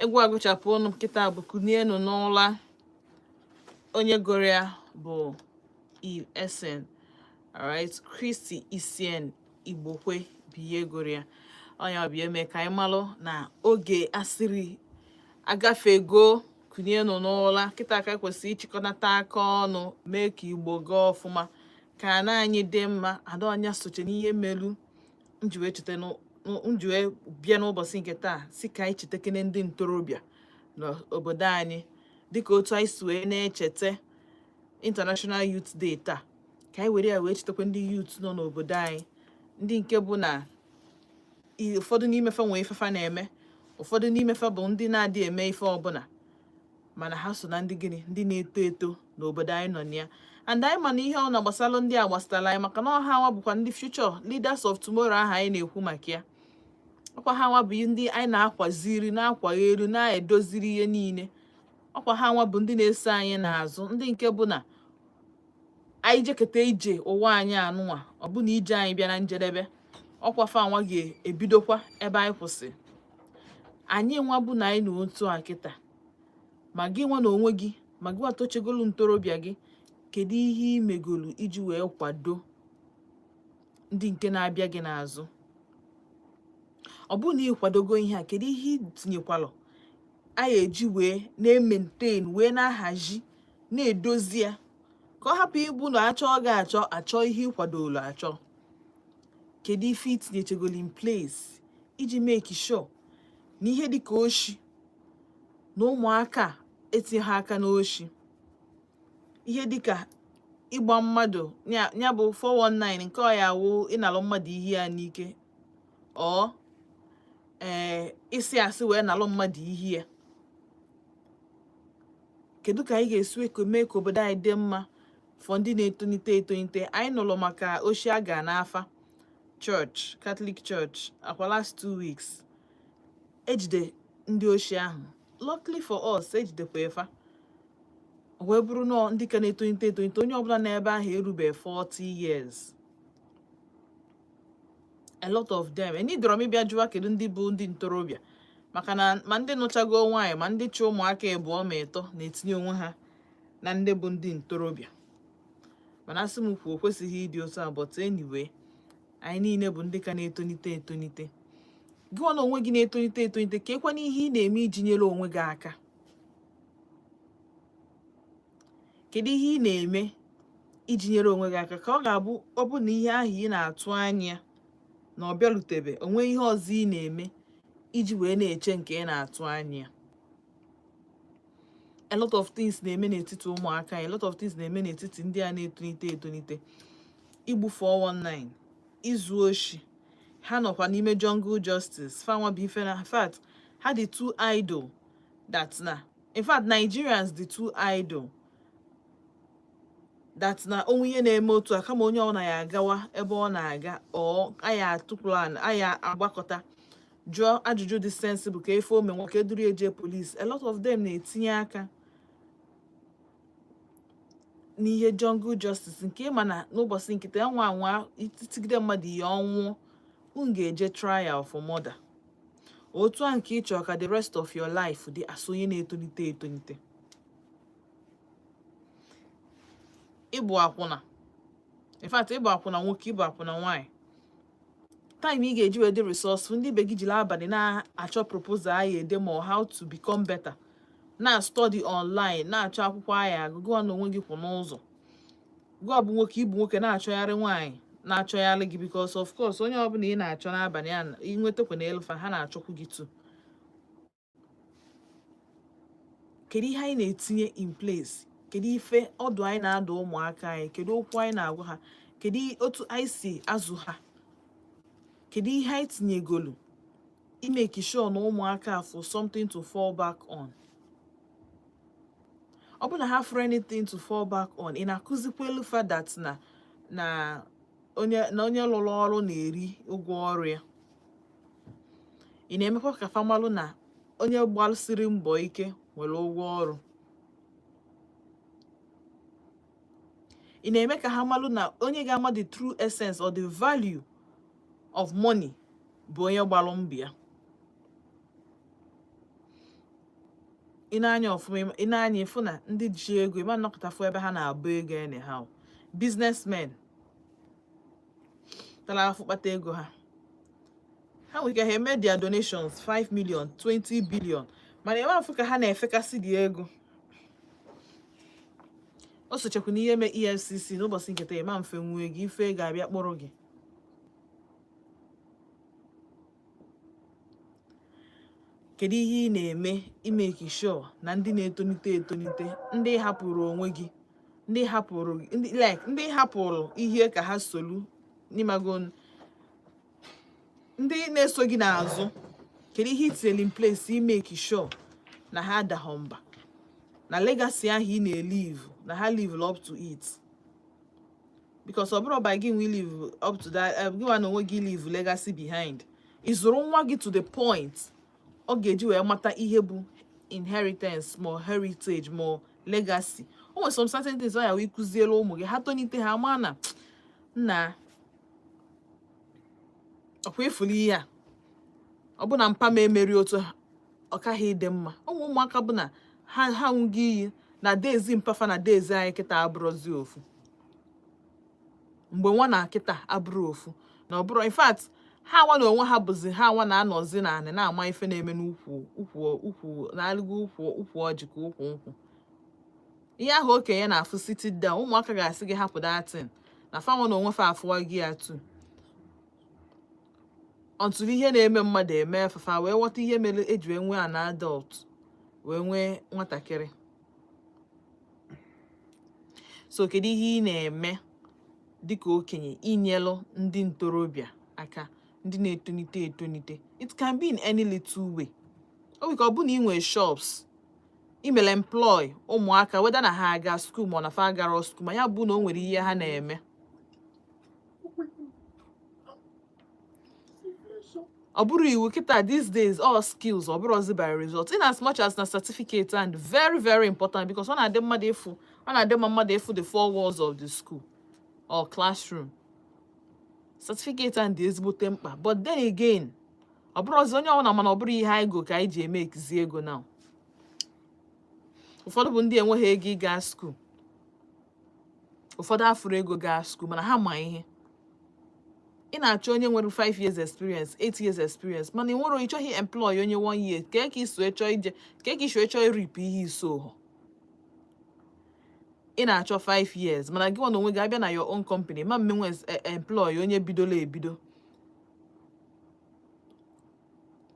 Egwu agụchapụ ọnụ kịta bụ Kunienu n'ụla. Onye gụrụ ya bụ Eve Essen. Alright, Christy Isien Igbokwe bụ ihe gụrụ ya. Ọnya bụ eme ka anyị malụ na oge asịrị agafego. Kunienu n'ụla kịta ka kwesịrị ịchịkọnata aka ọnụ, mee ka Igbo gaa ọfụma, ka ana anyị dị mma. Adaọnya soche n'ihe melu m ji wee cheta m ji wee bịa n'ụbọchị nke taa, si ka anyị chetakene ndị ntorobịa n'obodo anyị, dịka otu anyị si wee na-echeta International Youth Day taa, ka anyị were ya wee chetakwa ndị youth nọ n'obodo anyị, ndị nke bụ na ụfọdụ n'ime fa nwee ifefa na-eme, ụfọdụ n'ime fa bụ ndị na-adị eme ife ọbụla, mana ha so na ndị gịnị, ndị na-eto eto n'obodo anyị nọ na ya. And anyị ma na ihe ọ na gbasalụ ndị a gbasatara anyị, maka na ọha nwa bụkwa ndị future leaders of tomorrow ahụ anyị na-ekwu maka ya. Ọkwa ha nwa bụ ndị anyị na-akwaziri, na-akwagheru, na-edoziri ihe niile. Ọkwa ha nwa bụ ndị na-eso anyị n'azụ, ndị nke bụ na anyị jeketa ije ụwa anyị anụnwa, ọ bụ na ije anyị bịa na njedebe, ọkwa fa nwa ga-ebidokwa ebe anyị kwụsị. Anyị nwa bụ na anyị na otu a kịta, ma gị nwa na onwe gị, ma gị nwa tochegolu ntorobịa gị, kedu ihe ị megolu iji wee kwado ndị nke na-abịa gị n'azụ? Ọ bụrụ na ị kwadogo ihe a, kedu ihe ị tinyekwalụ a eji wee na-emaintain, wee na-ahazi, na-edozi ya, ka ọ hapụ ịbụ na achọ gị achọ achọ ihe ịkwadolu achọ? Kedu ife itinyechegolu in place iji make sure na ihe dịka oshi na ụmụaka etinye ha aka n'oshi, ihe dịka ịgba mmadụ ya bụ 419, nke ọ ya wụ ịnalụ mmadụ ihe ya n'ike, ọ ee isi asị wee nalụ mmadụ ihe ya? Kedu ka anyị ga-esi wee mee ka obodo anyị dị mma for ndị na-etonite etonite? Anyị nụrụ maka oshi a ga n'afa church, Catholic Church, akwa last 2 weeks. Ejide ndị oshi ahụ. Luckily for us, ejidekwa efa wee bụrụ nọọ ndị ka na-etonite etonite. Onye ọbụla n'ebe ahụ erubeghị 40 years, a lot of them. Enidọrọ m ịbịa jụwa kedu ndị bụ ndị ntorobịa, maka na ma ndị nụchago nwaanyị, ma ndị chi ụmụaka ịbụọ ma ịtọ na-etinye onwe ha na ndị bụ ndị ntorobịa. Mana asị m kwuo, o kwesịghị ịdị otu a. But anyway, anyị niile bụ ndị ka na-etonite etonite. Gị nwa na onwe gị na-etonite etonite, ka ekwana ihe ị na-eme iji nyere onwe gị aka. Kedu ihe ị na-eme iji nyere onwe gị aka, ka ọ ga-abụ ọ bụ na ihe ahụ ị na-atụ anya na ọ bịalutebe, onwe ihe ọzọ ị na-eme iji wee na-eche nke ị na-atụ anya? A lot of things na-eme n'etiti ụmụaka anyị. A lot of things na-eme n'etiti ndị a na-etonite etonite. Igbu 419, izu oshi, ha nọkwa n'ime jungle justice. Fanwa bụ ife na in fact ha dị too idle that na, in fact, Nigerians dị too idle that na onwe ihe na-eme otu a, kama onye ọ na ya agawa ebe ọ na-aga, ọ aya atụpụrụ aya agbakọta jụọ ajụjụ dị sensible, ka efe ome nwoke duru eje police. A lot of them na-etinye aka n'ihe jungle justice, nke ịma na n'ụbọchị nkịta anwa anwa itigide mmadụ ihe ọnwụ, unu ga-eje trial for murder. Otu a nke ị chọrọ ka the rest of your life dị as onye na-etonite etonite, ịbụ akwụna. In fact, ịbụ akwụna nwoke, ịbụ akwụna nwaanyị, time ị ga-eji wee dị resourceful, ndị be gị jiri abalị na-achọ proposal anyị ede, ma how to become better, na study online, na-achọ akwụkwọ anyị agụ, gụọ na onwe gị kwụ n'ụzọ. Gụọ bụ nwoke, ịbụ nwoke na-achọgharị nwaanyị na-achọgharị gị, because of course onye ọbụla ị na-achọ n'abalị a ịnwetakwa n'elu fa, ha na-achọkwu gị too. Kedu ihe anyị na-etinye in place? Kedu ife ọdụ anyị na-adụ ụmụaka anyị? Kedu okwu anyị na-agwa ha? Kedu otu anyị si azụ ha? Kedu ihe anyị tinyegolu imake sure na ụmụaka for something to fall back on? Ọ bụ na ha for anything to fall back on, ị na-akụzikwelu fa that na onye na onye lụrụ ọrụ na-eri ụgwọ ọrụ ya? Ị na-emekwa ka fa malụ na onye gbalụsiri mbọ ike nwere ụgwọ ọrụ? Ị na-eme ka ha malụ na onye ga-ama the true essence or the value of money bụ onye gbalụ mbọ ya? Ị na-anya ọfụma, ị na-anya ịfụ na ndị ji ego, ịma nnọkọtafụ ebe ha na-abụ ego anyhow. Businessmen tara afụ kpata ego ha, ha nwere ike ha eme their donations, 5 million, 20 billion, mana ịma afụ ka ha na-efekasị dị ego. O sochekwa n'ihe me EFCC n'ụbọchị nke taa. Ịma mfe nwu ego, ife ego abịa kpọrọ gị. Kedu ihe ị na-eme imake sure na ndị na-etonite etonite, ndị hapụrụ onwe gị, ndị hapụrụ, ndị like ndị hapụrụ ihe ka ha solu n'ịmago, ndị na-eso gị n'azụ, kedu ihe i tinyere in place imake sure na ha adaghọ mba na legacy ahụ ị na-elive, na ha live up to it? Because ọ bụrụ by gị nwe live up to that, gị nwa na onwe gị leave legacy behind. Ị zụrụ nwa gị to the point ọ ga-eji wee mata ihe bụ inheritance, ma heritage, ma legacy. O nwere some certain things ọ ya wee kụziere ụmụ gị, ha tonite, ha ma na nna ọkwa ifuru ihe a, ọ bụ na mpa m emeri otu ọ kaghị ịdị mma. Ụmụ ụmụaka bụ na ha nwụghị iyi na dezi mpafa na dezi anyị kịta abụrụzi ofu mgbe nwa na kịta abụrụ ofu na ọ bụrụ. In fact, ha nwa na onwe ha bụzi ha nwa na-anọzi naanị na-ama ife na-eme n'ukwu ukwu ukwu na-alịgo ukwu ukwu ọjị ka ukwu nkwụ. Ihe ahụ okenye na-afụ sitting down, ụmụaka ga-asị gị hapụ datin na fa nwa na onwe fa afụwa gị ya tu until ihe na-eme mmadụ eme fafa wee ghọta ihe mere eji wee nwee an adult, wee nwee nwatakịrị. So kedu ihe ị na-eme dịka okenye inyelụ ndị ntorobịa aka, ndị na-etonite etonite? It can be in any little way. O nwere ike ọ bụ na ị nwee shops, imele employ ụmụaka, whether na ha aga school ma ọ na fa agara school, ma ya bụ na o nwere ihe ha na-eme. Ọ bụrụ iwu kịta these days, all skills, ọ bụrụzi by result, in as much as na certificate and very very important, because ọ na-adị mmadụ ịfụ, ọ na-adị mma mmadụ ịfụ the four walls of the school or classroom. Certificate and dị ezigbote mkpa, but then again, ọ bụrụzi onye ọbụla, mana ọ bụrụ ihe anyị go ka anyị ji eme ekizi ego now. Ụfọdụ bụ ndị enweghị ego ịga school, ụfọdụ afụrụ ego gaa school, mana ha ma ihe. Ị na-achọ onye nwere 5 years experience, 8 years experience, mana ị nwere, ị chọghị employ onye 1 year. Ka ka iso chọọ ije, ka ka iso chọọ iripụ ihe iso họ. Ị na-achọ 5 years, mana gị nwa na onwe gị abịa na your own company, ma mmenwe employ onye bidola ebido,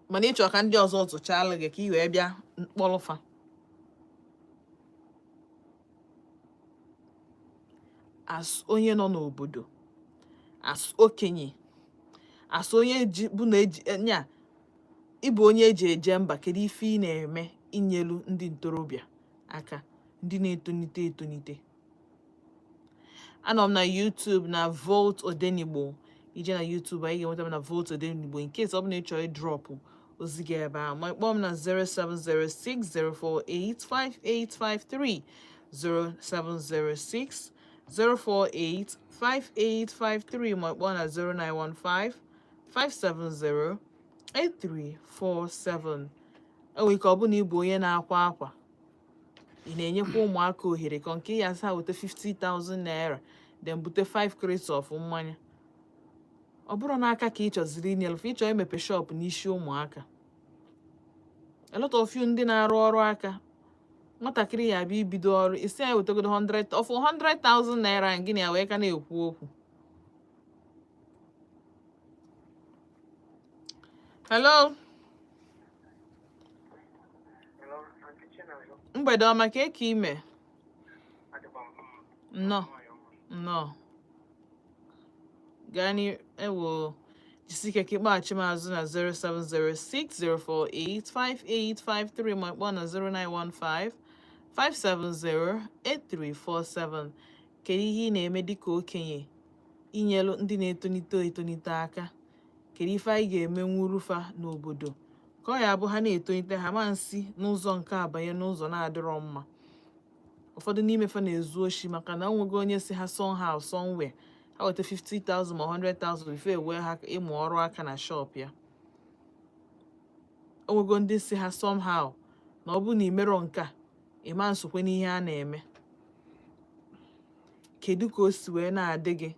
mana ịchọ ka ndị ọzọ tụchalụ gị ka ị wee bịa mkpọrọfa. As onye nọ n'obodo, as okenye, as onye ji bụ na eji nya ịbụ onye eji eje mba, kedu ife ị na-eme inyelu ndị ntorobịa aka, ndị na-etonite etonite? Anọ m na YouTube na Volt Odenigbo. Ije na YouTube, anyị ga-enweta m na Volt Odenigbo, in case ọ bụ na ị chọrọ ịdrop ozi gị ebe ahụ, ma kpọọ m na 07060485853, 0706 048 5853, ma kpọọ na 0915 570 8347. Enwere ike ọ bụ na ị bụ onye na-akwa akwa, ị na-enyekwa ụmụaka ohere ka nke ya asa weta 50,000 naira, then bute 5 crates of mmanya. Ọ bụrụ n'aka ka ị chọziri inyelụfe, ịchọ imepe shop n'isi ụmụaka. A lot of you ndị na-arụ ọrụ aka, nwatakịrị ya abịa ibido ọrụ, isi ya wetagodo 100 of 100,000 naira, gịnị ya wee ka na-ekwu okwu. Hello. Hello, Aunty Chinazụ. Mgbede ọma. Ka eke ime? Adịkwa m mma. Nnọọ. Nwayọ ọma. Nnọọ. Gaa ewo, jisike ka ịkpọghachi m azụ na 07060485853, ma kpọọ na 0915 570 8347. Kedu ihe ị na-eme dịka okenye inyelu ndị na-etonite etonite aka? Kedu ife anyị ga-emenwuru fa n'obodo ka ọ ya bụ ha na-etonite, ha ma nsi n'ụzọ nke a banye n'ụzọ na-adịrọ mma? Ụfọdụ n'ime fa na-ezu oshi maka na onwego onye si ha somehow, somewhere, ha weta 50,000 ma 100,000 before ewee ha ịmụ ọrụ aka na shop ya. Onwego ndị si ha somehow Na ọ bụrụ na ị merọ nke a, ịma nsokwe n'ihe a na-eme. Kedu ka o si wee na-adị gị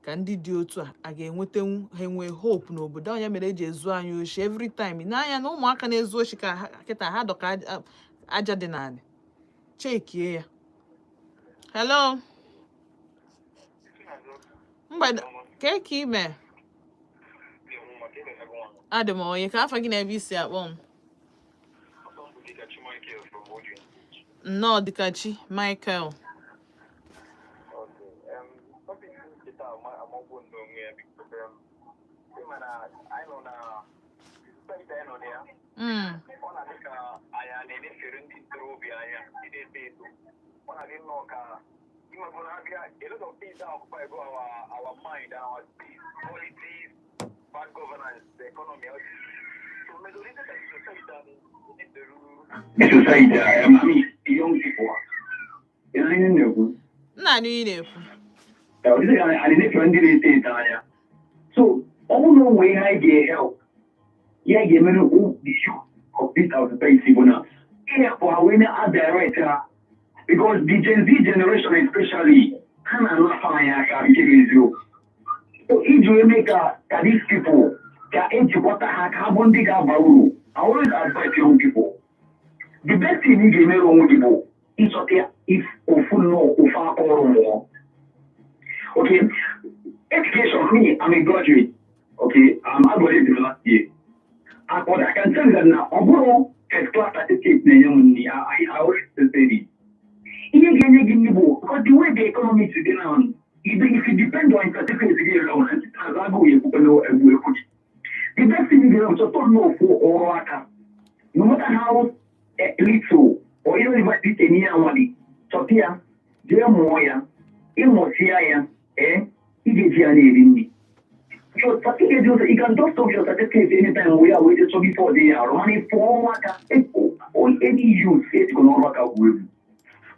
ka ndị dị otu a a ga-enwetenwu ha, enwee hope n'obodo? Onye mere eji ezu anyị oshi every time n'anya na ụmụaka na-ezu oshi ka kịta ha dọka aja dị n'anị chekie ya. Hello, mgbede, ka ka ime? Adị m. Onye ka afọ gị na ebe isi akpọ m? Nnọọ, Dịkachi Michael. Okay. Topic nkịta amagwo n'onwe ya because ịma na anyị nọ na society anyị nọ na ya, ọ na-adị ka anyị a na-enefere ndị ntorobịa anya, ndị na-eto eto. Ọ na-adị nnọọ ka ịmago na abịa, a lot of things that occupy our mind and our space: politics, bad governance, the economy, all this. So majority of the society na-enefere The society, I mean, the young people. Ihe na-ekwu. Nna, anyị ị na-ekwu. Ọ dịghị ka anyị na-enefere ndị na-eto eto anya. So, ọ bụrụ na o nwee ihe anyị ga-help, ihe anyị ga-emere the youth of this our society bụ na ịhapụ ha wee na-direct ha, because the Gen Z generation especially, ha na-anafa anyị aka, nke bụ eziokwu. So, iji wee mee ka these people, ka ejikwata ha ka ha bụ ndị ga-aba uru, I always advise young people, the best thing ị ga-emere onwe gị bụ ịchọta if ofu nnọọ ofu aka ọrụ mụọ. Okay, education, me, I'm a graduate. Okay, I graduated last year. But I can tell you that now, ọ bụrụ first class certificate na-enye m nri, I always say this. Ihe ga-enye gị nri bụ, because the way the economy is today now, if you depend on certificate gị alone, and as agụụ ekwukwe na egbu ekwu gị. The best thing ị ga-eme bụ chọta nnọọ ofu ọrụ aka. No matter how little or even if it's ihe anwa dị, chọta ya, jee mụọ ya, ịmụsịa ya, ị ga-eji ya na-eri nri. Your certificate, you can just talk your certificate anytime we are waiting so before they are running for aka. Any youth ejikọ n'ọrụ aka gwụ egwu.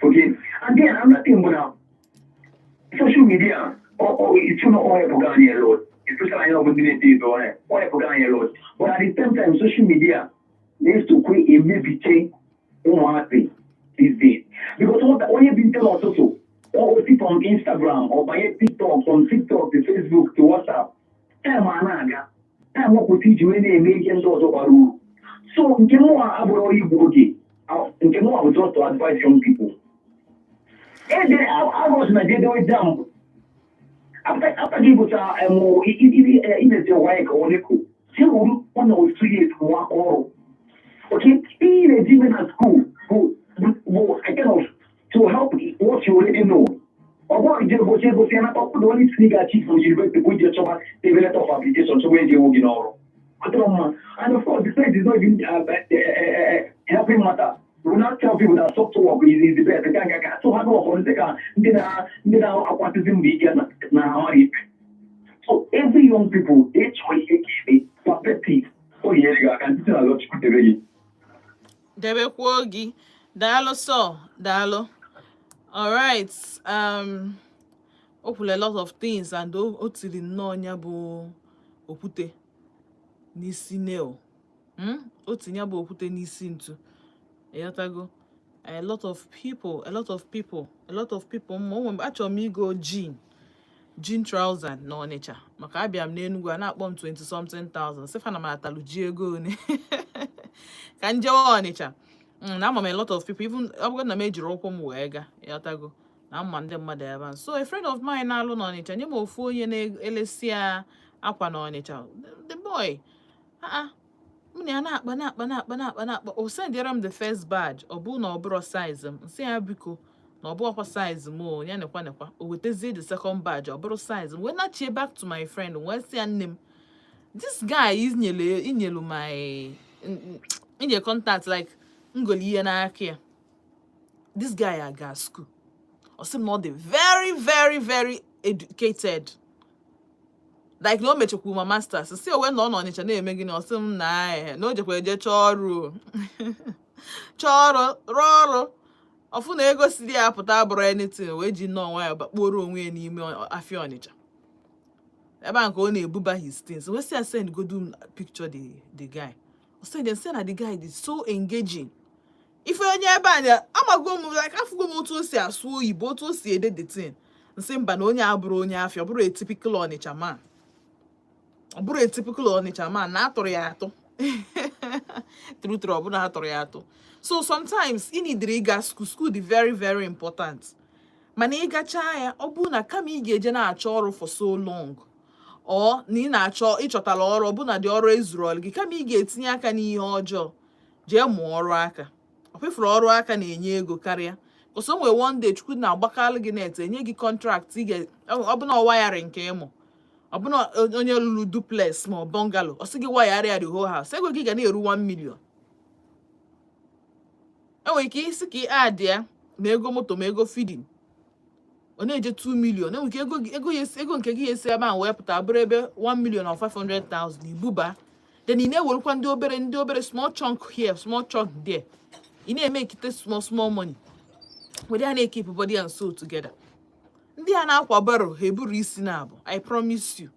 Okay, and then another thing bụ na social media, or it's not all help anyị a lot, especially anyị ọbụ ndị na-eto eto, ọ help anyị a lot, but at the same time, social media na-esokwe emebiche ụmụazị these days, because onye bi n'ụtụtụ, o si from Instagram or banye TikTok, from TikTok to Facebook to WhatsApp, time a na-aga, time ọ kwụsị iji wee na-eme ihe ndị ọzọ bara uru. So nke mụnwa abụrụ igbu oge, nke mụnwa bụ just to advise young people. Ede agọs na jedewe JAMB after gị gụcha, imezi WAEC or NECO, si wuru 1 or 2 years mụọ aka ọrụ. Okay, ihe ị na-eji ime na school bụ a kind of to help what you already know. Ọ bụrụ ije gosi egosi ya nata the only thing ị ga-achieve from university bụ ije chọba the letter of application, chọba eji ewu gị n'ọrụ. Ọ dịrọ mma. And of course, the state is not even helping matter. We now tell people that soft work is the best. Ka ka ka so ha go ndị ka ndị na-akwatụzi mbọ ike na ha ife. So every young people ịchọ ihe ga-eme perspective o nyere gị aka ndị na-alọ. Chukwu debe gị. Debekwuo gị. Daalụ sọ, daalụ. Alright, o kwuru a lot of things and o tiri nnọọ ya bụ okwute n'isi nail. O tinye bụ okwute n'isi ntu. Ịghọtago? A lot of people, a lot of people, a lot of people. Ma o nwere, achọrọ m igo jean trouser n'Ọnịcha, maka abịa m n'Enugu, a na-akpọ m 20 something thousand, sịfa na m atalụ ji ego one ka m jewe Ọnịcha. Na ama m a lot of people, even ọ bụrụ na m ejiri ụkwụ m wee gaa. Ịghọtago na mma ndị mmadụ ebe a. So a friend of mine na-alụ n'Ọnịcha nye m ofu onye na-elesi ya akwa n'Ọnịcha. The boy, ah, m na ya na-akpa, na-akpa, na-akpa, na-akpa, na-akpa, o sendịara m the first batch. Ọ bụ na ọ bụrụ size m, nsị ya biko, na ọ bụ ọkwa size m o ya nekwa nekwa. O wetazie the second batch, ọ bụrụ size m, wee nachie back to my friend, wee sị ya, "Nne m, this guy inyelu inyelu my inye contact, like ngoli ihe n'aka ya, this guy aga school?" Ọ sị m na ọ dị very, very, very educated, like na o mechakwu ma masters. Si owe na ọ nọ Ọnịcha na-eme gịnị? Ọ sị m na na o jekwa eje chọọ ọrụ o. Chọọ ọrụ, rụọ ọrụ ọfụ na ego siri ya pụta abụrụ anything, wee ji nnọọ nwayọọ bakpuoro onwe ya n'ime afịa Ọnịcha ebe a nke ọ na-ebuba his things. Wee sị ya send godu m picture the guy. Ọ send ya, sị na the guy is so engaging. Ife onye ebe a na amago m, like, afụgo m otu o si asụ oyibo, otu o si ede the thing, nsị mba, na onye a bụrụ onye afịa, ọ bụrụ a typical Ọnịcha man, ọ bụrụ a typical Ọnịcha man na atụrụ ya atụ true true, ọ bụrụ na atụrụ ya atụ. So sometimes ị nidiri ịga school. School dị very very important, mana ịgachaa ya, ọ bụrụ na kama ị ga-eje na-achọ ọrụ for so long, ọ na ị na-achọ ịchọtara ọrụ, ọ bụ na dị ọrụ ezuru ọrụ gị, kama ị ga-etinye aka n'ihe ọjọọ, jee mụọ ọrụ aka. Ọ kwefuru ọrụ aka na-enye ego karịa kọsọ. O nwere one day Chukwu na-agbakalụ gị net, enye gị contract, ị ga ọ bụ na wiring nke ịmụ, ọ bụ na onye lụrụ duplex ma ọ bungalow, ọ sị gị wire ya the whole house, ego gị ga na-eru 1 million. Enwere ike isi ka ị add ya ma ego moto ma ego feeding, ọ na-eje 2 million. Enwere ike ego ego ya ego nke gị esi ebe ahụ wee pụta bụrụ ebe 1 million or 500,000 ibuba. Then ị na-ewerekwa ndị obere ndị obere, small chunk here, small chunk there, ị na-eme ekite small small money were ya na-ekeep body and soul together. Ndị a na-akwa baro, ha eburu isi na abụ, I promise you.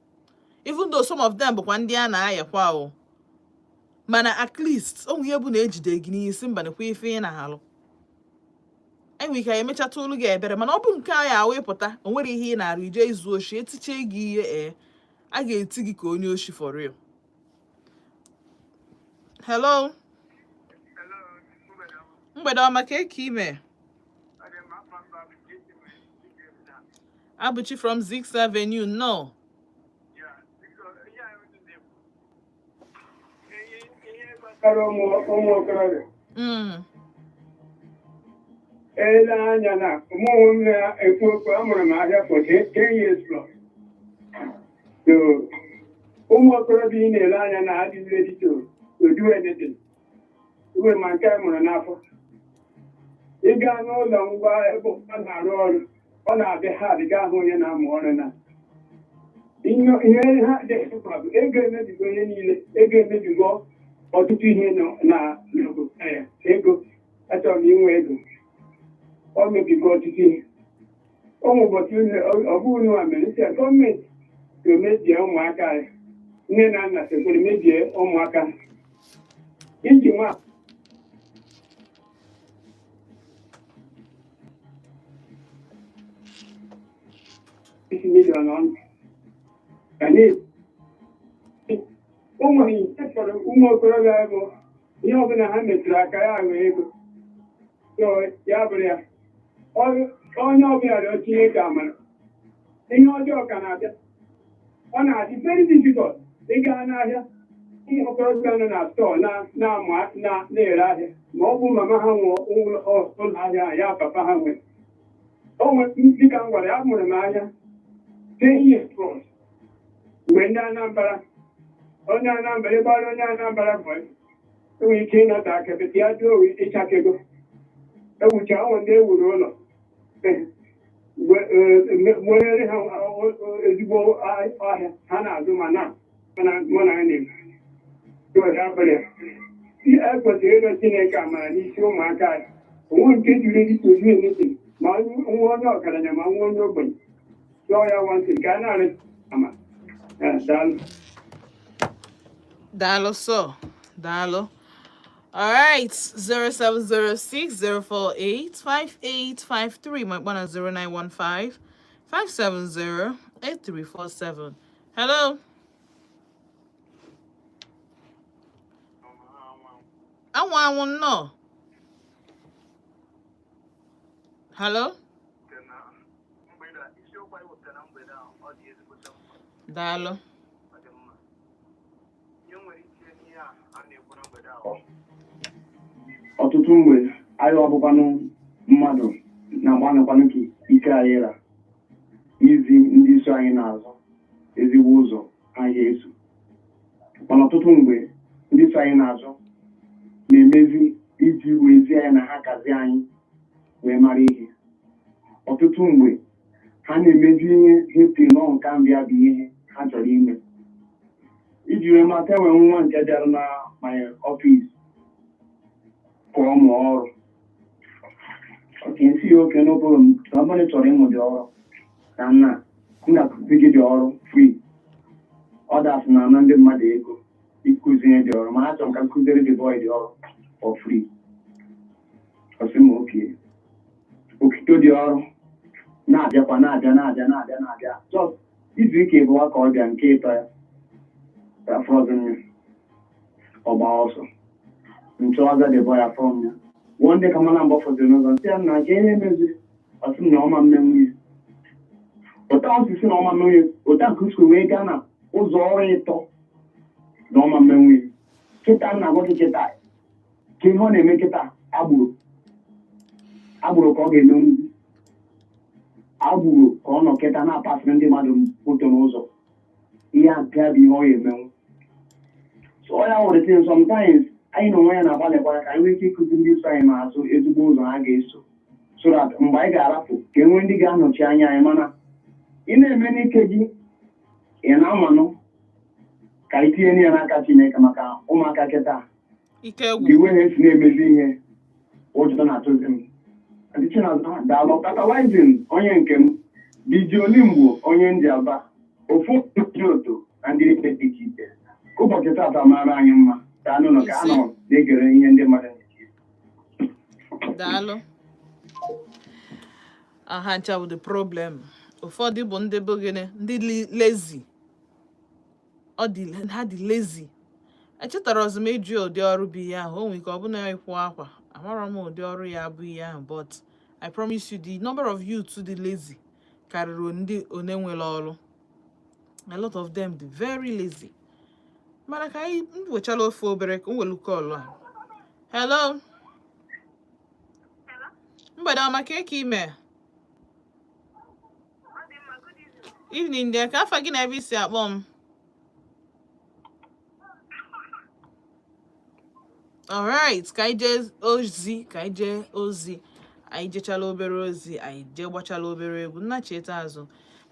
Even though some of them bụkwa ndị a na-ayakwa o, mana at least o nwere ihe bụ na ejide gị n'isi mba, nekwa ife ị na-alụ, enwere ike emechata olu gị ebere. Mana ọ bụ nke a ya awepụta, o nwere ihe ị na-arụ, ije izu oshi, etiche gị ihe, ee, a ga-eti gị ka onye oshi for real. Hello, mgbede ọma. Ka eke ime? Abuchi from Zix Avenue, no. Gbasara ụmụ okorobịa, ele anya na mụ onwe m na-ekwu okwu, amụrụ m ahịa for 10 years plus. So ụmụ okorobịa ị na-ele anya na adịghị ready to do anything. Iwe ma nke a mụrụ n'afọ, ị gaa n'ụlọ ngwa ebe ọ na-arụ ọrụ, ọ na-adị hard gaa hụ onye na-amụ ọrụ na ihe ha dị mkpa bụ ego. Emebigo ihe niile, ego emebigo ọtụtụ ihe nọ na n'obodo ya. Ego, achọrọ m inwe ego, ọ mebigo ọtụtụ ihe. Ụmụ ụbọchị ọ bụghị unu a mere isi gọọmenti ga-emebie ụmụaka anyị, nne na nna sekwere mebie ụmụaka iji nwa isi million ọnụ ga na ụmụ nke chọrọ ụmụ okorobịa bụ ihe ọbụla ha metụrụ aka ya ghọọ ego. So ya bụrụ ya, onye ọbụla rịọ Chineke amara. Ihe ọjọọ ka na-abịa, ọ na-adị very difficult ịga n'ahịa. Ụmụ okorobịa nọ na store na-amụ na-ere ahịa, ma ọ bụ mama ha nwe ụlọ ahịa ya, papa ha nwe o nwe. Dịka m gwara ya, amụrụ m ahịa 10 years plus mgbe ndị Anambra, onye Anambra ịgbara onye Anambra bụ enwere ike ịnọte aka bete ya jụọ oyi ịchakego ewucha ụmụ ndị ewuru ụlọ nwere ha ezigbo ahịa ha na-azụ, ma na mụ na ya na-ekwu ya bụrụ ya, e kwesịrị ịrịọ Chineke amara n'isi ụmụaka anyị. Onwe nke juru ready to do anything, ma nwa onye ọgaranya ma nwa onye ogbenye yọọ ya nwantị ka a na-arịọ amara. Daalụ. Daalụ so, daalụ. All right, 0706 048 5853. My one 0915 570 8347. Hello. Anwụ anwụ, nnọọ. Hello. Daalụ. Ọtụtụ mgbe anyị ọbụkwanụ mmadụ na-agbanụkwanụ ka ike anyị ra izi ndị so anyị n'azụ ezigbo ụzọ anyị ga-eso, mana ọtụtụ mgbe ndị so anyị n'azụ na-emezi iji wee zi anyị na ha kazi anyị wee mara ihe. Ọtụtụ mgbe ha na-emezi ihe ha si nọ nka mbịa bụ ihe ha chọrọ ime. Iji wee mata, enwere nwa nke bịara na my office ka ọ mụọ ọrụ. Okay, nsị ya, okay, no problem, ọ bụrụ na ị chọrọ ịmụ dị ọrụ ka nna m ga-akụzi gị dị ọrụ free. Others na-ana ndị mmadụ ego ịkụzi ihe dị ọrụ, mana achọrọ m ka m kụziere the boy dị ọrụ for free. Bido dị ọrụ na-abịakwa, na-abịa, na-abịa, na-abịa, na-abịa. Just izu ike ịbụọ ka ọ bịa nke ịtọ ya, afọzi m ya, ọ gbaa ọsọ. Nchọwaza the boy, afọ m ya. One day ka mana mgbe ọ fọziri n'ụzọ, nsị ya nna ka ihe meziri, ọ sị m na ọma mmenwu ya. Ụta osisi na ọma mmenwu ya, ụta nke usikwe wee gaa na ụzọ ọrụ ịtọ na ọma mmenwu ya. Kịta m na-agwa gị kịta, ka ihe ọ na-eme kịta, agbụrụ agbụrụ ka ọ ga-emenwu. Agbụrụ ka ọ nọ kịta na-apasịrị ndị mmadụ moto n'ụzọ. Ihe a bịa bụ ihe ọ ga-emenwu. So ọ ya wụrụ thing. Sometimes anyị na onwe ya na-agbalịkwa ka anyị nwee ike ịkụzi ndị so anyị n'azụ ezigbo ụzọ ha ga-eso, so that mgbe anyị ga-arapụ, ka e nwee ndị ga-anọchi anya anyị. Mana ị na-eme n'ike gị, ị na-amanụ ka anyị tinye ya n'aka Chineke, maka ụmụaka kịta, Ike gwụ. The way ha esi na-emezi ihe, ụjọ na-atụzi m. Ndị Chinazụ, daalụ. Tantalizing onye nke m, DJ Olimgbo, onye Njaba, ofu ndị otu na ndị niile dị iche iche. Ka ụbọchị tata mara anyị mma. Daalụ nọ ka a nọ na-egere ihe ndị mmadụ na-echi. Daalụ. Aha ncha bụ the problem. Ụfọdụ bụ ndị bụ gịnị, ndị lazy. Ọ dị ha dị lazy. Echetara ọzọ m ịjụ ụdị ọrụ bụ ihe ahụ. O nwere ike ọ bụ na ịkwụ akwa, amarọ m ụdị ọrụ ya bụ ihe ahụ, but I promise you, the number of youths dị lazy karịrị ndị one nwere ọrụ. A lot of them dị very lazy. Mana ka anyị m wechala ofe obere ka m welu call a. Hello, mgbede ọma. Ka eke ime? Evening there. Ka afa gị na ebe isi akpọ m? Alright, ka anyị jee ozi, ka anyị jee ozi. Anyị jechala obere ozi, anyị jee gbachala obere egwu, nna cheta azụ,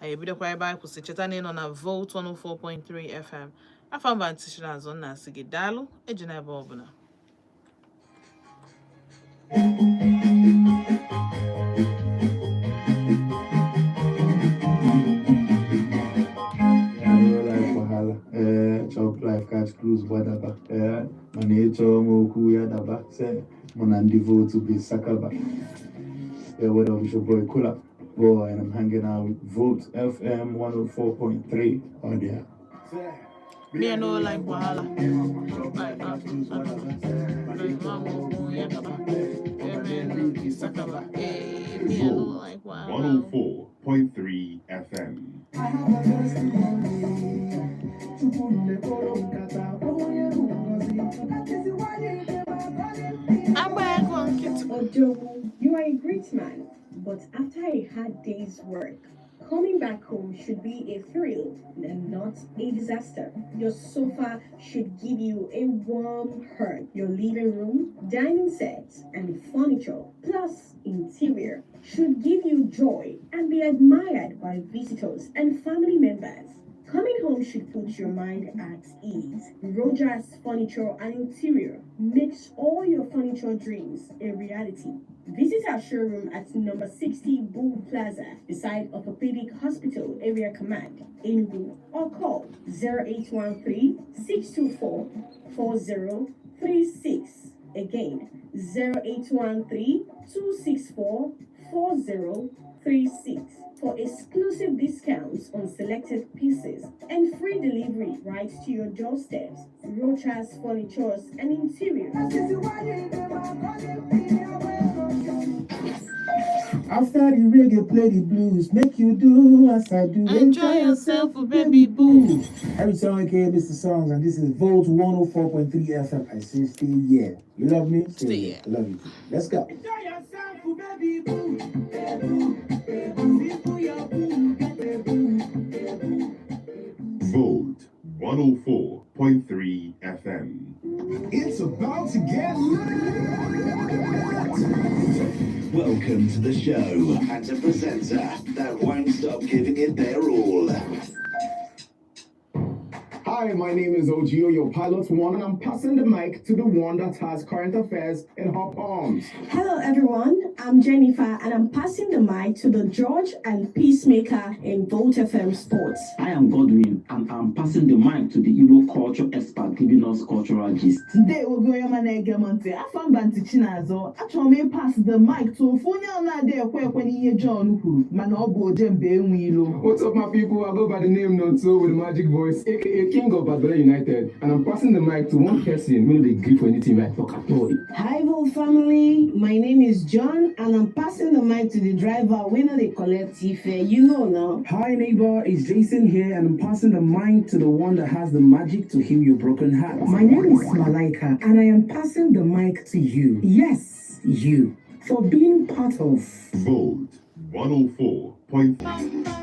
anyị ebidokwa ebe anyị kwụsị. Cheta na ịnọ na Volt 104.3 FM. Afa mba ntị azụ nna asị gị daalụ, eji n'ebe ọbụla. Yeah, real life wahala. Chop life, catch cruise, gbadaba. Mana ịchọ m okwu ya daba. Say, mụ na ndị Volt bụ sakaba. Yeah, what up, it's your boy Kula Boy, and I'm hanging out with Volt FM 104.3 on there. Me, I no like wahala. Like, mama okwu ya daba. Ebe sakaba. Hey, me, I no like wahala. 104.3 FM. I have a testimony. Chukwu mekpọrọ nkata, onye bụ ngọzi. Agba ego nkịtị. Odogu, you are a great man, but after a hard day's work, coming back home should be a thrill and not a disaster. Your sofa should give you a warm hug. Your living room, dining set, and furniture, plus interior, should give you joy and be admired by visitors and family members. Coming home should put your mind at ease. Rogers Furniture and Interior makes all your furniture dreams a reality. Visit our showroom at number 60 Bull Plaza, beside Orthopedic Hospital, Area Command, Enugu, or call 0813 624 4036. Again, 0813 264 4036 for exclusive discounts on selected pieces and free delivery right to your doorsteps. Rochas Furnitures and Interiors. After the reggae, play the blues. Make you do as I do. Enjoy yourself, baby boo. Every song aka Mr. Songs, and this is Volt 104.3 FM. I say stay here. You love me? Stay Stay here. here. I love you too. Let's go. Enjoy yourself, baby boo. Volt 104.3 FM. It's about to get lit. Welcome to the show and a presenter that won't stop giving it their all. Hi, my name is Ogio, your pilot one, and I'm passing the mic to the one that has current affairs in her palms. Hello, everyone. I'm Jennifer, and I'm passing the mic to the judge and peacemaker in Volt FM Sports. I am Godwin, and I'm passing the mic to the Igbo culture expert giving us cultural gist. Ndewo gị, onye ọma na-ege m ntị. Afọ mba ntị Chinazụ. Achọrọ m ịpass the mic to ofu onye ọ na-adị ekwe ekwe n'ihe John kwuru, mana ọ bụ ojembe enwe ilo. What's up, my people? I go by the name Nonso with the magic voice, aka King of Badbele United, and I'm passing the mic to one person who no dey gree for anything I talk at all. Hi, Volt family. My name is John, and I'm passing the mic to the driver. We no dey collect fare, you know now. Hi neighbor, it's Jason here, and I'm passing the mic to the one that has the magic to heal your broken heart. My name is Malaika, and I am passing the mic to you. Yes, you. For being part of Volt 104.3.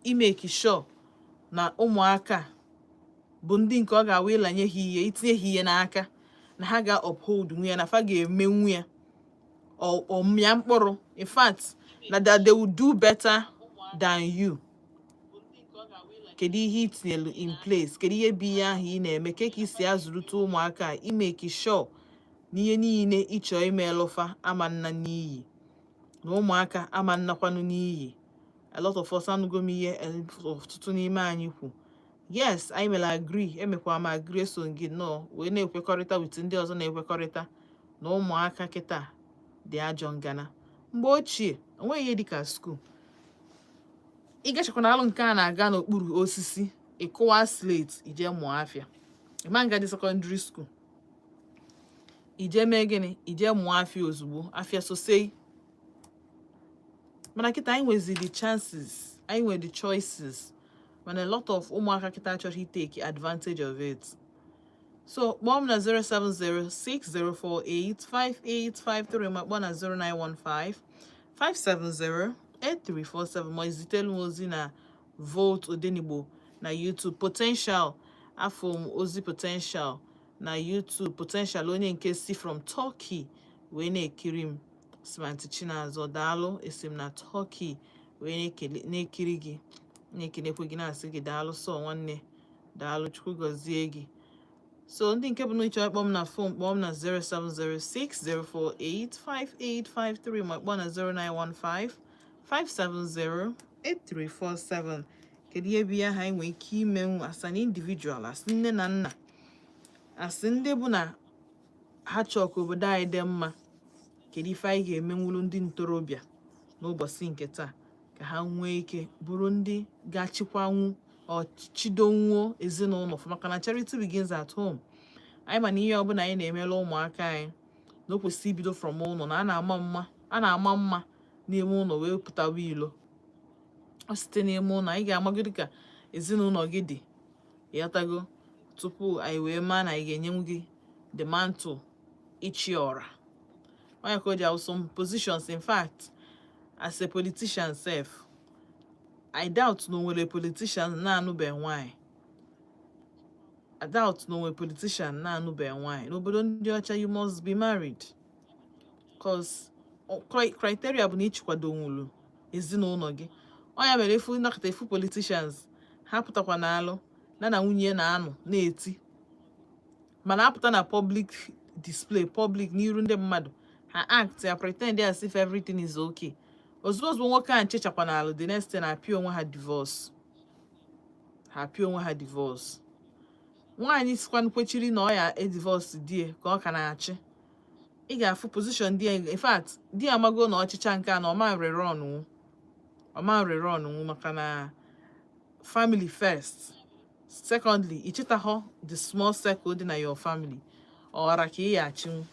Imake sure na ụmụaka bụ ndị nke ọ ga-awụ ịlanye ha ihe, itinye ha ihe n'aka, na ha ga-uphold nwu ya, na fa ga-emenwu ya ọmịa mkpụrụ, in fact na that they will do better than you. Kedu ihe ị tinyelu in place? Kedu ihe bụ ihe ahụ ị na-eme ke ka isi azụrụte ụmụaka a, imake sure na ihe niile ịchọ ime lụfa ama nna n'iyi, na ụmụaka ama nnakwanụ n'iyi? A lot of us anụgo m ihe ọtụtụ n'ime anyị kwu. Yes, anyị mere agree, emekwa m agree, eso gị nnọọ wee na-ekwekọrịta with ndị ọzọ na-ekwekọrịta na ụmụaka kịta dị ajọ ngana. Mgbe ochie, onweghị ihe dịka school. Ị gachakwana alụ nke a na-aga n'okpuru osisi, ịkụwa slate, ije mụọ afịa. Ịma nga dị secondary school, ije mee gịnị? Ije mụọ afịa ozugbo, afịa sosei. Mana kịta, anyị nwezi the chances, anyị nwere the choices, mana a lot of ụmụaka kịta achọghị take advantage of it. So kpọọ m na 07060485853, ma kpọọ na 0915 5708347, ma izitelu m ozi na Volt Odenigbo na YouTube. Potential, afọ m ozi Potential na YouTube. Potential, onye nke si from Turkey wee na-ekiri m, Smanti Chinazọ, daalụ. Esi m na Turkey wee na-ekiri gị, na-ekenekwe gị, na-asị gị daalụ. Sọ nwanne, daalụ, Chukwu gọzie gị. So ndị nke bụ na ịchọ ịkpọ m na phone, kpọọ m na 0706 048 5853, ma kpọọ na 0915 570 8347. Kedu ihe bụ ihe ahụ anyị nwere ike imenwu as an individual, as nne na nna, as ndị bụ na ha chọọ ka obodo anyị dị mma? Kedu ife anyị ga-emenwuru ndị ntorobịa n'ụbọchị nke taa ka ha nwee ike bụrụ ndị ga-achịkwanwu ọ chidonwuo ezinụlọ? Maka na charity begins at home. Anyị ma na ihe ọbụla anyị na-emela ụmụaka anyị na o kwesịrị ibido from ụlọ, na a na-ama mma, a na-ama mma n'ime ụlọ wee pụtawa ilo. Ọ site n'ime ụlọ anyị ga-amagodo ka ezinụlọ gị dị, ịghọtago, tupu anyị wee maa na anyị ga-enyenwu gị the mantle ịchị ọra. Onye ka o ji awụ some positions. In fact, as a politician sef, I doubt na o nwere politician na-anụbeghị nwaanyị. I doubt na o nwere politician na-anụbeghị nwaanyị. N'obodo ndị ọcha, you must be married, cause criteria bụ na ịchịkwadonwulu ezinụlọ gị. Ọ ya mere efu nnọkọta efu politicians ha pụtakwa n'alụ na nwunye na-anọ na-eti, mana apụta na public display, public n'iru ndị mmadụ, ha act ya, pretend as if everything is okay. Ozugbo ozugbo nwoke a nchechakwa n'alụ, the next thing, apịa onwe ha divorce, ha apịa onwe ha divorce. Nwaanyị sikwanụ kwechiri na ọ ya edivorce die ka ọ ka na-achị. Ị ga-afụ position di ya. In fact, di ya amago na ọchịcha nke a na ọma rere ọnụnwụ, ọma rere ọnụnwụ, maka na family first. Secondly, ịchịtahọ the small circle dị na your family ọghara ka ị ya achịnwu.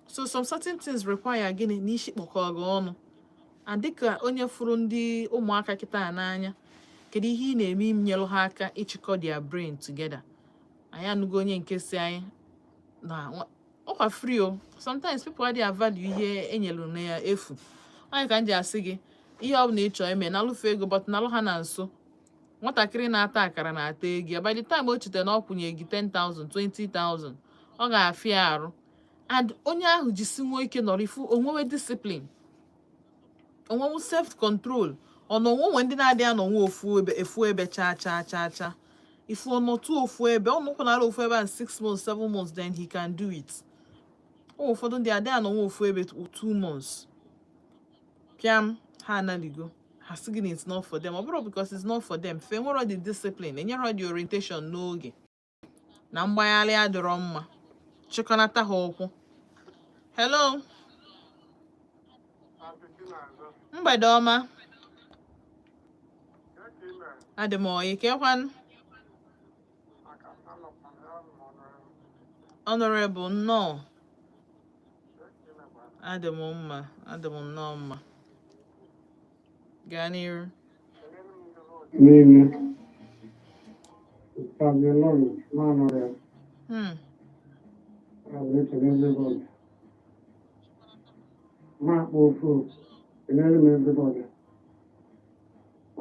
So some certain things require gịnị? N'isi kpọkọ gị ọnụ. And dịka onye fụrụ ndị ụmụaka kịta n'anya, kedu ihe ị na-eme inyelụ ha aka ịchịkọ their brain together? Anyị anụgo onye nke si anyị na ọkwa free o. Sometimes people adịghị value ihe enyelu na ya efu. Onye ka m ji asị gị, ihe ọ bụla ị chọọ ime, nalụfe ego, but nalụ ha na nso. Nwatakịrị na-ata akara na-ata ego ya. By the time o chetara na ọ kwụnye gị 10,000, 20,000, ọ ga-afịa arụ. And onye ahụ jisi nwee ike nọrọ ifu onwewe discipline, onwewu self control. Ọ nọ onwe ndị na-adịghị anọnwe ofu ebe, efu ebe chaa chaa chaa chaa. If ọ nọtụ ofu ebe, ọ nọkwanara ofu ebe and 6 months, 7 months, then he can do it. O ụfọdụ ndị adịghị anọnwe ofu ebe 2 months, pịam, ha analigo. Ha sị gị na it's not for them. Ọ bụrụ because it's not for them, fe nwere the discipline, enyere the orientation n'oge na mgbagharị adịrọ mma. Chịkọnata ha ụkwụ. Hello, mgbede ọma. Adị m oyi kekwanụ. Honorable, nnọọ. Adị m mma, adị m nnọọ mma. Gaa n'iru. Niile Fabio Manuel. Ekele everybody. Ma akpọ ofu, kelere m everybody.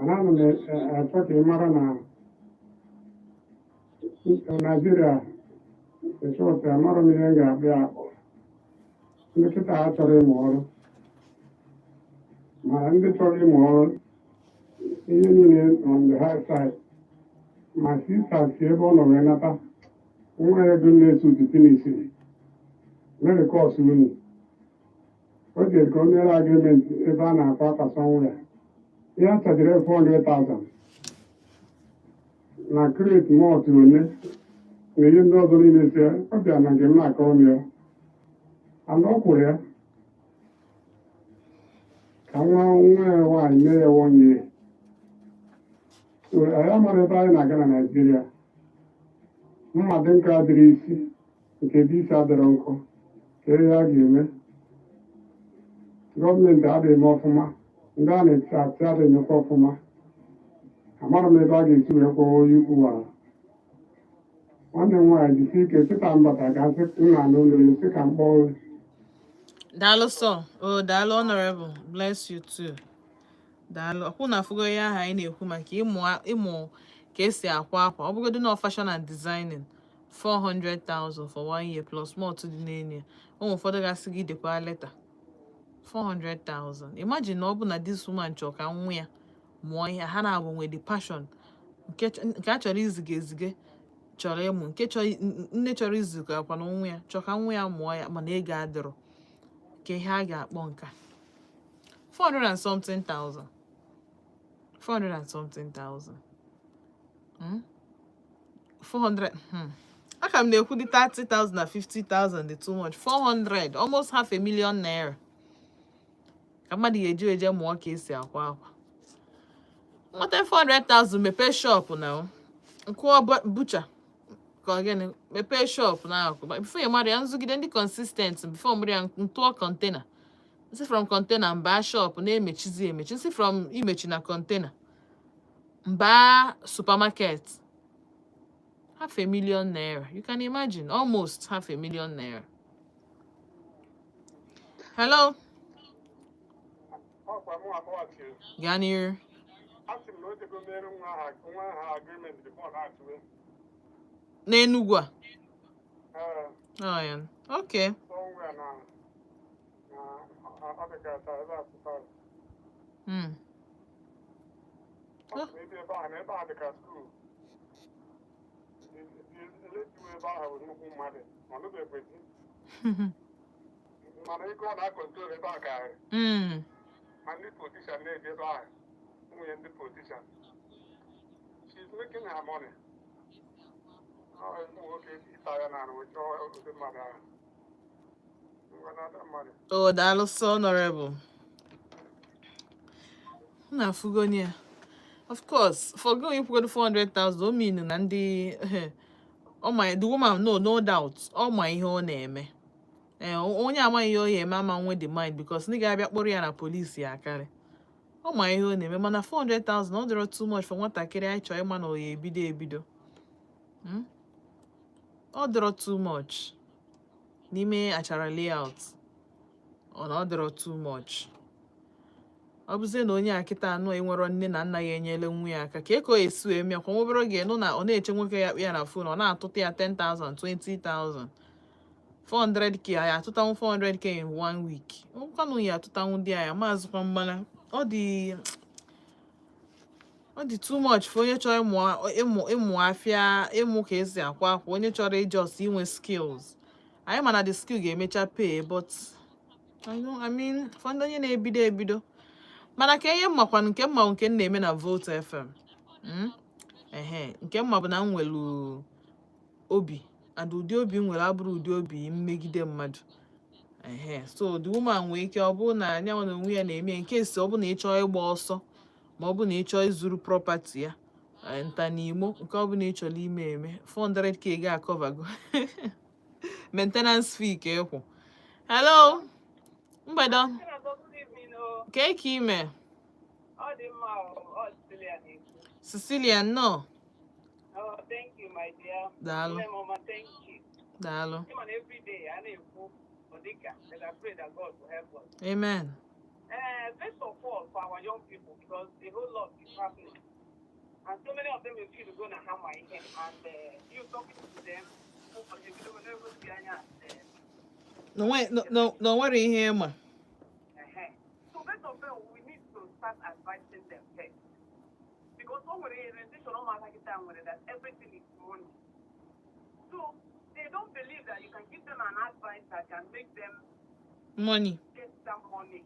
Mana ana m achọ ka ị mara na Naijiria, in short, amarọ m ihe m ga-akpọ ya akpọ. Ndị kịta ha chọrọ ịmụ ọrụ, ma ndị chọrọ ịmụ ọrụ, ihe niile on the high side. Ma sister si ebe ọ nọ wee nata nwa ya ego na-eso utu finish mere course unu. O jere ka o mere agreement ebe a na-akwa akwa somewhere. Ihe a chajiri 400,000 na crate malt one na ihe ndị ọzọ niile. Si ọ bịa na nke m na-akọrọ m ya, and ọ kwụrụ ya ka nwa nwa ya nwaanyị mee ya one year. So anyị amara ebe anyị na-aga na Naịjirịa. Mma dị nkọ adịrị isi, nke dị isi adịrọ nkọ. Ka ihe a ga-eme, gọọmenti adịghị eme ọfụma, ndị a na-eti achị adịghị emekwa ọfụma. Amara m ebe a ga-esi wee kwụọ onye ukwu ala. Nwanne m nwaanyị, jisi ike. Sị ka m bata ka sị nna n'ụlọ ya, sị ka m kpọọ. Daalụ sọ. Oh, daalụ, Honorable. Bless you too. Daalụ. Ọkwụ na afụgo ihe ahụ anyị na-ekwu maka ịmụ ka esi akwa akwa. Ọ bụgodu na fashion and designing, 400,000 for one year plus more dị n'elu ya. Ụmụ ụfọdụ ga-asị gị dekwa leta. 400,000. Imagine na ọ bụ na this woman chọrọ ka nwa ya mụọ ihe ha na-abụ nwee the passion nke a chọrọ iziga ezige, chọrọ ịmụ nke chọrọ nne chọrọ iziga akwa na nwa ya chọọ ka nwa ya mụọ ya, mana ego adịrọ. Ka ihe a ga-akpọ nka 400 and something thousand, 400 and something thousand, 400, Aka m na-ekwu dị 30,000 na 50,000 dị too much. 400, almost half a million naira ka mmadụ ga-eji eje mụọ ka esi akwa akwa. Nweta 400,000, mepee shop na nkwụọ bucha ka ọ gịnị, mepee shop na akụ before ya mara ya nzugide ndị consistent, before mụrụ ya ntụọ container, nsi from container mbaa shop na-emechizi emechi, nsi from imechi na container mbaa supermarket. Half a million naira, you can imagine, almost half a million naira. Hello. Ọkwa mụ akpọghachiri. Gaa n'iru. Asị m na o jego mere nwa ha agreement before na-achụwe. N'Enugwu a? Ee. Oh, yeah. Okay. Somewhere na ọ dị ka taa ebe a pụtara. Ọ sị na ebe ahụ, na ebe ahụ dị ka school. Lady ebe ahụ bụ nnukwu mmadụ, ọ nụbeghị di, mana ego ọ na-a control ebe ahụ karịrị. Ma ndị politician na-eji ebe ahụ, nwunye ndị politician. She's making her money. Ọ ụmụ nwoke ịta ya na arụ chọọ ụdị mmadụ ahụ. Ngwa na-ada mmadụ. Oh, daalụ sọ, Honorable. M na-afụgo ya. Of course, for going ịkwụgodo 400,000, o mean na ndị ọ ma the woman, no doubt, ọ ma ihe ọ na-eme. Ee, onye amaghị ihe ọ ya-eme ama nwe the mind, because ndị ga-abịa kpọrọ ya na polisi ya akarị. Ọ ma ihe ọ na-eme, mana 400,000 ọ dịrọ too much for nwatakịrị anyị chọrọ ịma na ọ ya ebido ebido. Ọ dịrọ too much n'ime Achara Layout. Ọ na ọ dịrọ too much. Ọ bụzie na onye a kịta anụ enwero nne na nna ya enyela nwa ya aka ka ọ esi wee mee kwa nwa obere oge nụ na ọ na-eche nwoke ya kpụ ya na phone, ọ na-atụta ya 10,000, 20,000, 400K ya atụtanwu 400K in one week. Ọkwanụ ya atụtanwu di ya maazịkwa mmana. Ọ dị too much for onye chọrọ ịmụ afịa, ịmụ ka esi akwa akwa, onye chọrọ i just inwe skills. Anyị ma na the skill ga-emecha pay, but I know, I mean, for ndị onye na-ebido ebido. Mana ka ihe mmakwanụ nke mma, nke m na-eme na Volt FM, Ehe, nke mma bụ na m nwere obi, and ụdị obi m nwere abụrụ ụdị obi mmegide mmadụ. Ehe, so the woman nwee ike ọ bụrụ na anyanwụ na onwe ya na-eme nke si, ọ bụ na ị chọọ ịgba ọsọ, ma ọ bụ na ị chọọ ịzụrụ property ya, nta n'Imo, nke ọ bụla ị chọrọ ime eme, 400K ga-akọvago maintenance fee ka ịkwụ. Hello, mgbede. Ka ka ime? Ọ dị mma. Ọ Cecilia na-ekwu. Cecilia, nnọọ. Oh, thank you, my dear. Daalụ. Nne m ọma, thank you. Daalụ. Ịma na every day a na-ekwu, ọ dịka, but I pray that God will help us. Amen. First of all, for our young people, because a whole lot is happening. And so many of them will feel go na hammer ihe, and you talking to them, ụfọdụ ebido na-egosi anya Na o nwere ihe ịma. Ehe. So first of all, we need to start advising them first. Because o nwere realization ụmụaka kịta nwere that everything is money. So they don't believe that you can give them an advice that can make them money. Get that money.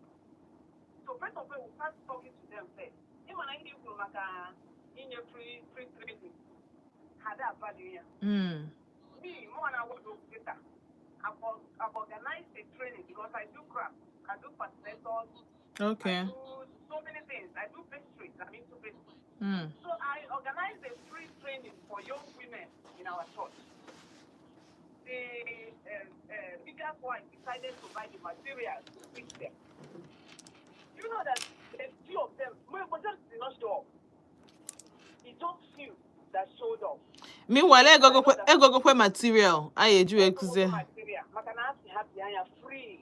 So first of all, we start talking to them first. Ịma na ihe i kwuru maka inye free training, ha da value ya. Me, more than what do better. I've organized a training because I do craft, I do facilitators, I do so many things. I do pastries. I'm into pastries. So I organized a free training for young women in our church. The biggest wife decided to buy the materials to teach them. You know that a few of them, majority did not show up. It's just few that showed up. Meanwhile, egogokwe material a ga-eji wee kụzie ha. Material maka na asị ha bịa ya free.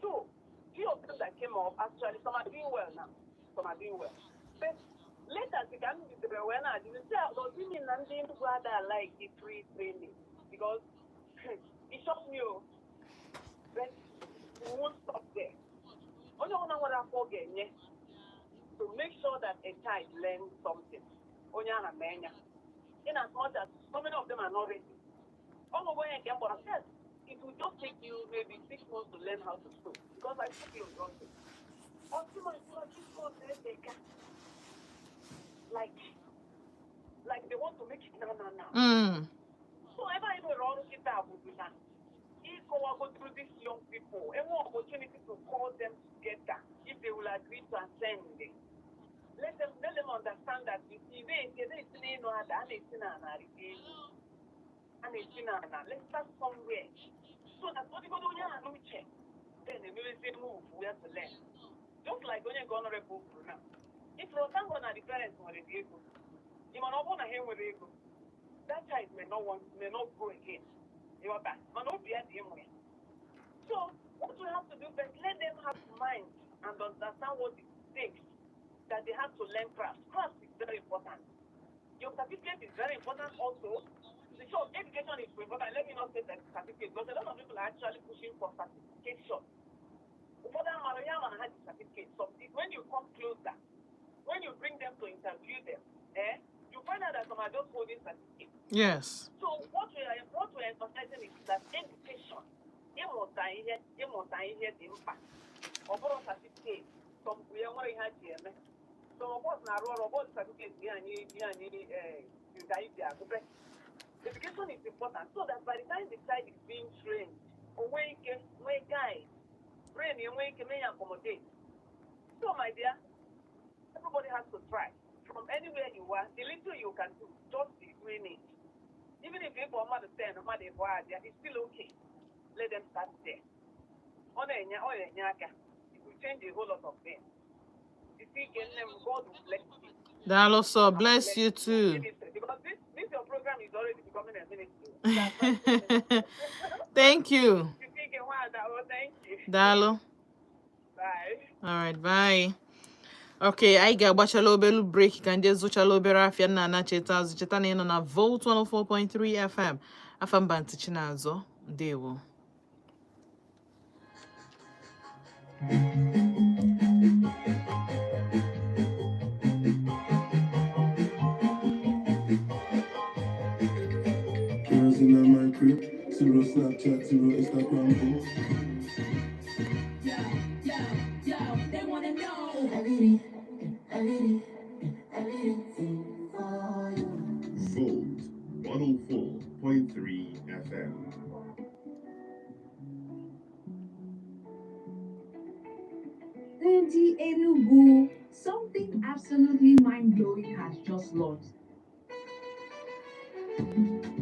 So few of them that came up, actually some are doing well now. Some are doing well. But later ka m bidoro wee na-ajụ, sị, does it mean na ndị Enugu ada like the free training? Because it shocked me o. But we won't stop there. Onye ọbụla nwere afọ ọ ga-enye to make sure that a child learns something, onye ahụ mee ya. In as much as so many of them are not ready. Ọ bụ onye nke m kpọrọ, yes, it will just take you maybe 6 months to learn how to sew, because I took you also. Ọ sị m, 6 months eteka. Like they want to make it now, now, now. So ebe anyị nwere ọrụ kịta bụ na ịkọwago through these young people, enwe opportunity to call them together if they will agree to attend. Let them understand that you see, they na-esi n'elu ada, a na-esi n'ala arịgo elu. A na-esi n'ala. Let's start somewhere. So that ọ dịgodo onye ahụ n'uche, then emewezie move where to learn. Just like onye nke honorable kwuru now. If Rotango na the parents nwere the ego, ị ma na ọ bụrụ na ha enwere ego, that child may not go again. Ịghọta? Mana obi ya dị ịmụ ya. So what we have to do first, let them have mind and understand what it takes that they have to learn craft. Craft is very important. Your certificate is very important also. The short education is important. Let me not say that certificate, because a lot of people are actually pushing for certification. Ụfọdụ amara ya ma na ha ji certificate. So when you come closer, when you bring them to interview them, you find out that some are just holding certificate. So what we are emphasizing is that education, ịmụta ihe dị mkpa. Ọ bụrụ certificate, some ya nwere ihe ha ji eme. Some of us na-arụ ọrụ, ọ bụrụ certificate ihe anyị nke anyị ji agụbe. Education is important so that by the time the child is being trained, o nwee ike nwee guide, brain enwee ike mee ya accommodate. So my dear, everybody has to try. From anywhere you are, the little you can do, just be doing it. Even if you for mmadụ 10, mmadụ ịbụọ abịa, it's still okay. Let them start there. Ọ na-enye aka. It will change a whole lot of things. Isi ike, nne m, God will bless you. Daalụ sọ, bless you too. Ministry. Because this your program is already becoming a ministry. Thank you. Isi ike, nwada, oh, thank you. Daalụ. Bye. All right, bye. Okay, anyị ga-agbachala obere break ka ndị zụchala obere afịa nna ana cheta azụ. Cheta na ị nọ na Volt 104.3 FM. Afa mba ntị Chinazọ, ndewo. Girls in my crib, zero Snapchat, zero Instagram. Boo. Yo, yo, yo, they wanna know. Everything for you. Volt 104.3 FM. Ndị Enugu, something absolutely mind-blowing has just launched.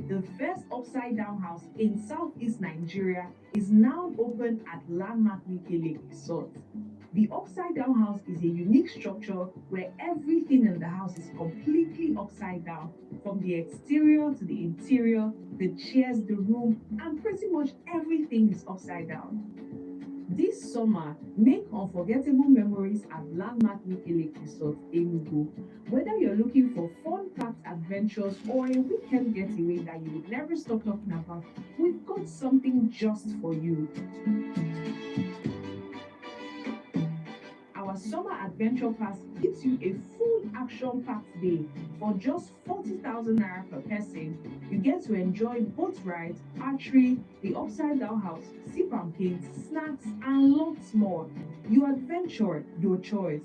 The first upside down house in Southeast Nigeria is now open at Landmark Nike Lake Resort. The upside down house is a unique structure where everything in the house is completely upside down, from the exterior to the interior, the chairs, the room, and pretty much everything is upside down. This summer, make unforgettable memories at Landmark Nike Lake Resort, Enugu. Whether you're looking for fun-packed adventures or a weekend getaway that you would never stop talking about, we've got something just for you. Our summer adventure pass gives you a full action-packed day for just 40,000 naira per person. You get to enjoy boat rides, archery, the upside down house, sip and paint, snacks, and lots more. Your adventure, your choice.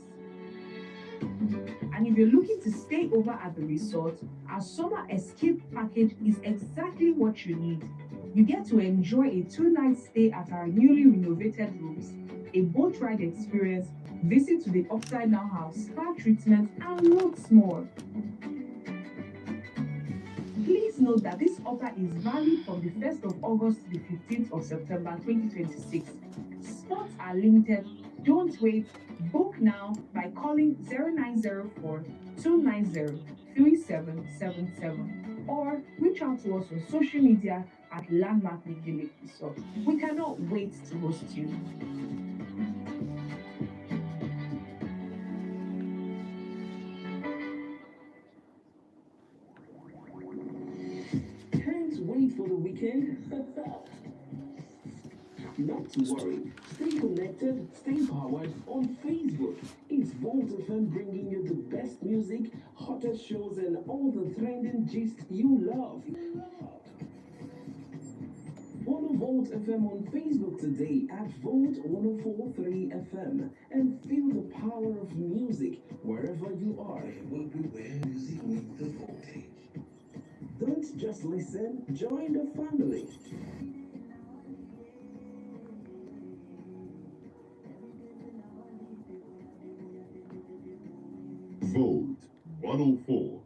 And if you're looking to stay over at the resort, our summer escape package is exactly what you need. You get to enjoy a 2-night stay at our newly renovated rooms, a boat ride experience, visit to the upside down house, spa treatment, and lots more. Please note that this offer is valid from the 1st of August to the 15th of September 2026. Spots are limited. Don't wait. Book now by calling 0904 290 3777 or reach out to us on social media at Landmark Nike Lake Resort. We cannot wait to host you. Can't wait for the weekend? Not to worry. Stay connected, stay powered on Facebook. It's Volt FM bringing you the best music, hottest shows, and all the trending gist you love. Follow Volt FM on Facebook today at Volt 104.3 FM and feel the power of music wherever you are. Will be where music meets the voltage. Don't just listen, join the family. Volt 104.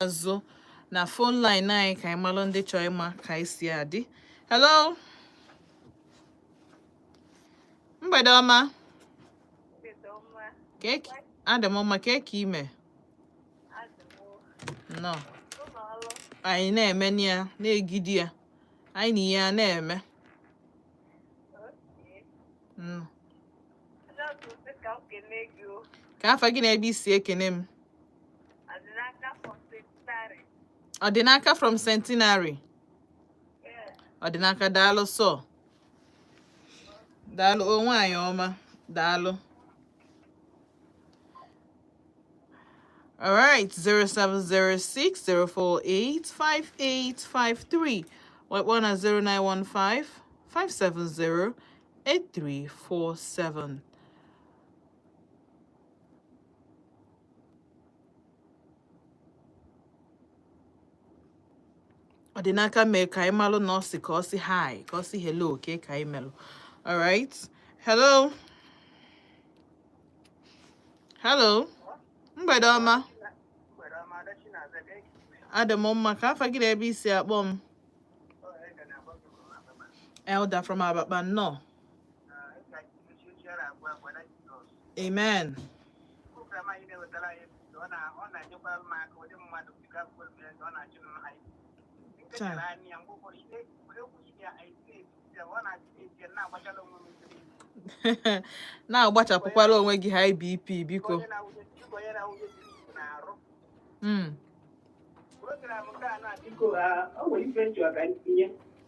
Azụ na phone line anyị ka anyị malụ ndị chọrọ ịma ka anyị si adị. Hello, mgbede ọma. Adị m mma. Ka ime nnọọ. Anyị na-eme ya, na-egidi ya, anyị na ihe a na-eme. Ka afa gị na ebe i si ekene m? Ọdịnaka from Centenary. Ọdịnaka, daalụ sọ, daalụ o, nwaanyị ọma, daalụ. All right, 07060485853. What one at 0915 570 8347. Ọdịnaka mee ka anyị malụ na ọ sị ka ọ sị hi, ka ọ sị hello, okay, ka anyị melụ. All right. Hello. Hello. Mgbede ọma. Adị m mma. Ka afa gị na ebe i si akpọ m? Elder from Abakpa, nnọọ. Amen. Chai. Na-agbachapụkwara onwe gị high BP, biko.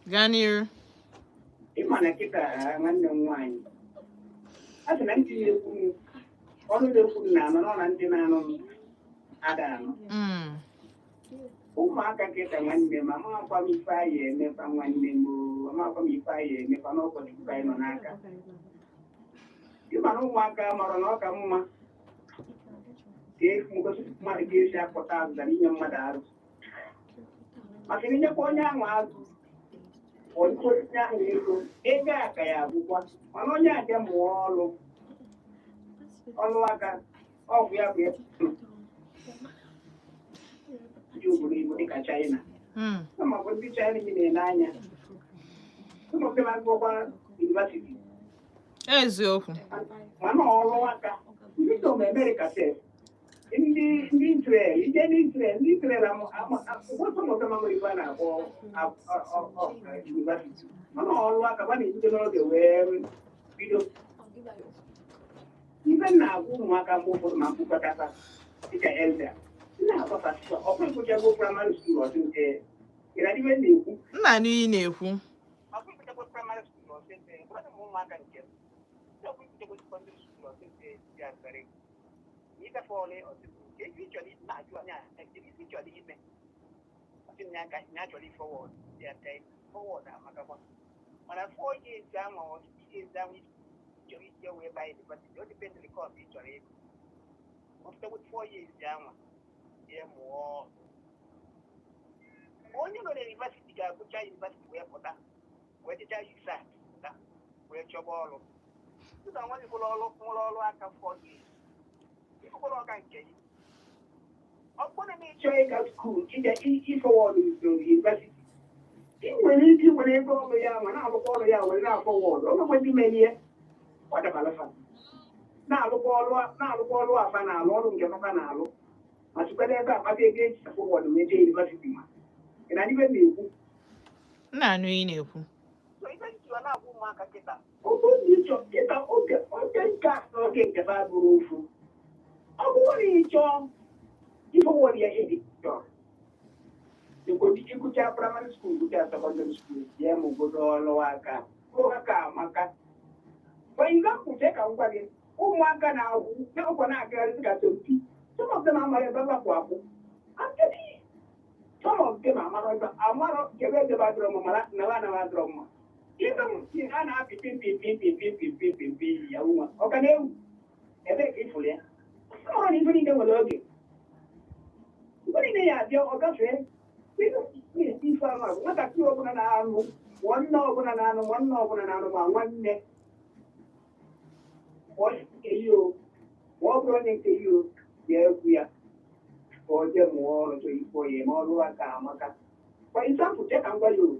Gaa n'iru. Ịma na kịta, nwanne m nwaanyị a sị na ntị na-ekwu m, ọnụ na-ekwu m na-anụ na ọ na ntị na-anụ m ada anụ. Ụmụaka kịta, nwanne m, amakwa m ife anyị emekwa, nwanne m oo, amakwa m ife anyị emekwa n'ọkọchị anyị nọ n'aka. Ịma na ụmụaka mara na ọ ka mma ka ngosi mmadụ ga-esi akpọta azụ na inye mmadụ azụ, maka na inyekwa onye ahụ azụ, onye ahụ ego, ego a ka ya agwụkwa. Mana onye aja mụọ ọrụ, ọrụ aka, ọgwụ ya bụ ya ndị obodo Igbo dịka China. Ma bụ ndị China gị na-ele anya ụmụ ndị na-agụkwa university. Eziokwu. Mana ọrụ aka ndị tom Amerịka sef, ndị Israel, ije n'Israel, ndị Israel ụfọdụ ụmụ amamụ ife a na-akpọ university, mana ọrụ aka ba na-ebido n'oge wee bido. Ife m na-agwa ụmụaka mgbe ụfọdụ ma mkpụkọtata dịka elder na-agbasa, ọkwa ịgụchago primary school, ọsị nke ịra ife m na-ekwu. Nna, anụ ị na-ekwu. Ọkwa ịgụchago primary school, ọsị nke ụfọdụ ụmụaka nke m ọkwa ịgụchago secondary school, ọsị nke ya very ịgafe ọlị, ọsị nke ife ị chọrọ na-ajụ anya, kedu ife ị chọrọ ime? Ọsị na ya chọrọ ịforward ya forward amakakwa, mana 4 years ahụ, 6 years ahụ chọrọ ije wee baa university, o dependịrị course ị chọrọ ịgụ. After 4 years ahụ ya mụọ, onye nọ na university ga-agụcha university wee pụta, wee jechaa USAT pụta, wee chọba ọrụ. Tụta nwa gị gwụrụ ọrụ, nwụrụ ọrụ aka 4 years, ịgụkwara ọka nke gị. Ọ bụrụ na ị chọọ ịga school, ije ịforward university, ị nwere ike iwere ego ọrụ ya ma na-alụkwa ọrụ ya were na-aforward. Ọ nwekwa ndị mere ihe ọ dabara fa na-alụkwa ọrụ, na-alụkwa ọrụ afa, na-alụ ọrụ nke papa na-alụ, ma sikwara ebe a kpata ego eji forward wee jee university. Ma ị na ibe na-ekwu? Nna, anụ ị na-ekwu. So ife njiwa na-agwa ụmụaka kịta, oge oge ịchọ kịta, oge oge nke a na oge nke fa bụrụ ofu. Ọ bụrụ na ị chọọ ịforward ya, ịdị chọrọ ịgụcha primary school, gụcha secondary school, jee ma obodo ọrụ aka, ọrụ aka amaka. For example, chee ka m gwa gị, ụmụaka na-agwụ ọkwa na-agagharị dịka sompi. Some of them amara ebe akwụ akwụ. Actually, some of them amara ebe amara kebe ebe adịrọ mma, mara na ba na adịrọ mma. Ife m a na-apị pi pi pi pi pi pi pi pi pi ya nwa ọ ka na-ewu ebee ka ịfụrụ ya? Ọ na ife niile nwere oge, ife niile ya abịa, ọ gafee. Ife ahụ nwatakịrị ọbụla na-anụ, nwanne ọbụla na-anụ, nwanne ọbụla na-anụ, ma nwanne onye nke ya o, ma ọ bụrụ onye nke ya o, ya egwu ya ka ọ Oje mụọ ọrụ chọrọ ikwu onye ma ọrụ aka amaka. For example, che ka m gwa ya o.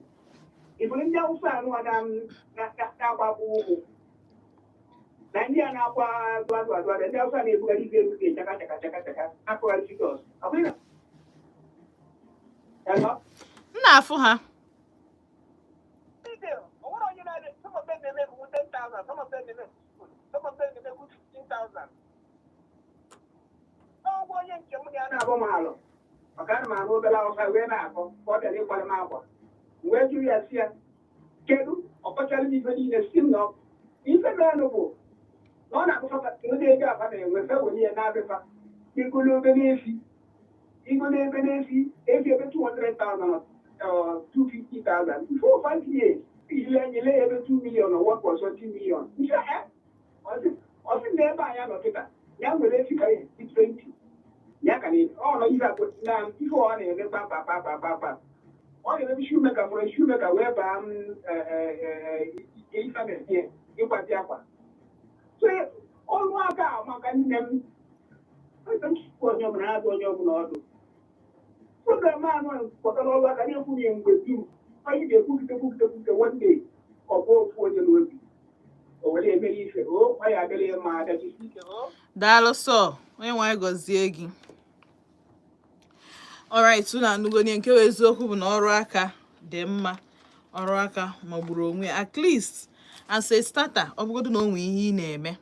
Ifuru ndị Awụsa anụwa na-agbapụ ụkwụ na ndị a na-akwa azụ azụ azụ azụ, ndị Awụsa na-ebugharị ibe elu chaka chaka chaka chaka akụgharị figures. Ọ bụghị na Hello? M na-afụ ha. O nwere onye na-adị, some of them na-eme 10,000, some of them na-eme, some of them na-eme 15,000. N'ọgwụ onye nke m na ya na-abụ m alụ maka ana m arụ obere Awụsa wee na-akọ ka ọ bịara ịkwara m akwa, m wee jụrụ ya si ya kedu ọ kọchara m ife niile, si m na ife merenụ bụ na ọ na-abụ ndị ego afa na-enwe fe were ya na-abịfa igolo obere efi, igolo ebe n'efi efi ebe 200,000 or 250,000, before 5 years ile nyele ebe 2 million or 1 point something million. Nse ọ sị na ebe a ya nọ kịta, ya nwere efi ka 20 ya ka na ọ nọ ife akụ na ife ọ na-eme kpakpakpakpakpa. Ọ na-emebi shoemaker fọrọ shoemaker wee baa m ife na-enye ịgbazi akwa. So ọrụ aka a maka nne m onye ọbụla na-adụ onye ọbụla ọdụ. Program anụ pụtara ọrụ aka na-ekwu ya mgbe dum anyị ga-ekwugide kwugide kwugide, one day ọ bụ ofu onye n'obi o were emere ife o ọ ya adịrị ya mma adachisi ike o. Daalụ sọ, onye nwe anyị gọzie gị. Alright, unu anụgo. Nke bụ eziokwu bụ na ọrụ aka dị mma, ọrụ aka magburu onwe ya. At least as a starter, ọ bụgodu na o nwee ihe ị na-eme,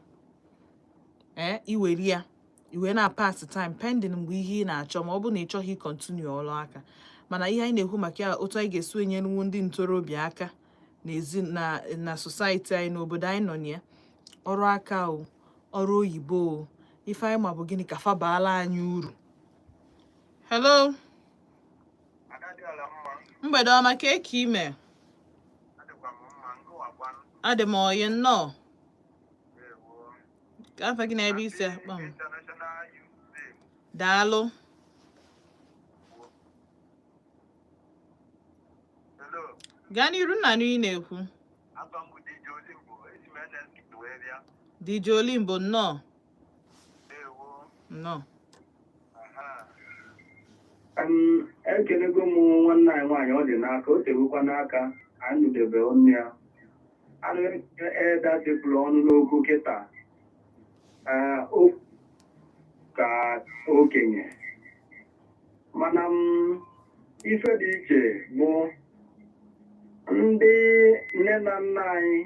ee, iwere ya iwe na pass time pending mgbe ihe ị na-achọ, ma ọ bụ na ị chọghị continue ọrụ aka. Mana ihe anyị na-ekwu maka ya, otu anyị ga-esi enyerenwu ndị ntorobịa aka n'ezi na society anyị, n'obodo anyị nọ na ya, ọrụ aka o, ọrụ oyibo o, ife anyị ma bụ gịnị ka fa baala anyị uru. Hello, mgbede ọma. Ka eke ime? Adị m oyi nnọọ. Ka afa gị na ebe isi akpọ m? Daalụ. Gaa n'iru nna nụ ị na-ekwu. DJ Olimbo, nnọọ nnọọ. Ekelego m nwanne anyị nwaanyị ọ dị n'aka, o tegokwa n'aka anyị nụdebe ọnụ ya. Anụ eda tepụrụ ọnụ n'okwu kịta. Ee, o ka okenye mana m ife dị iche bụ ndị nne na nna anyị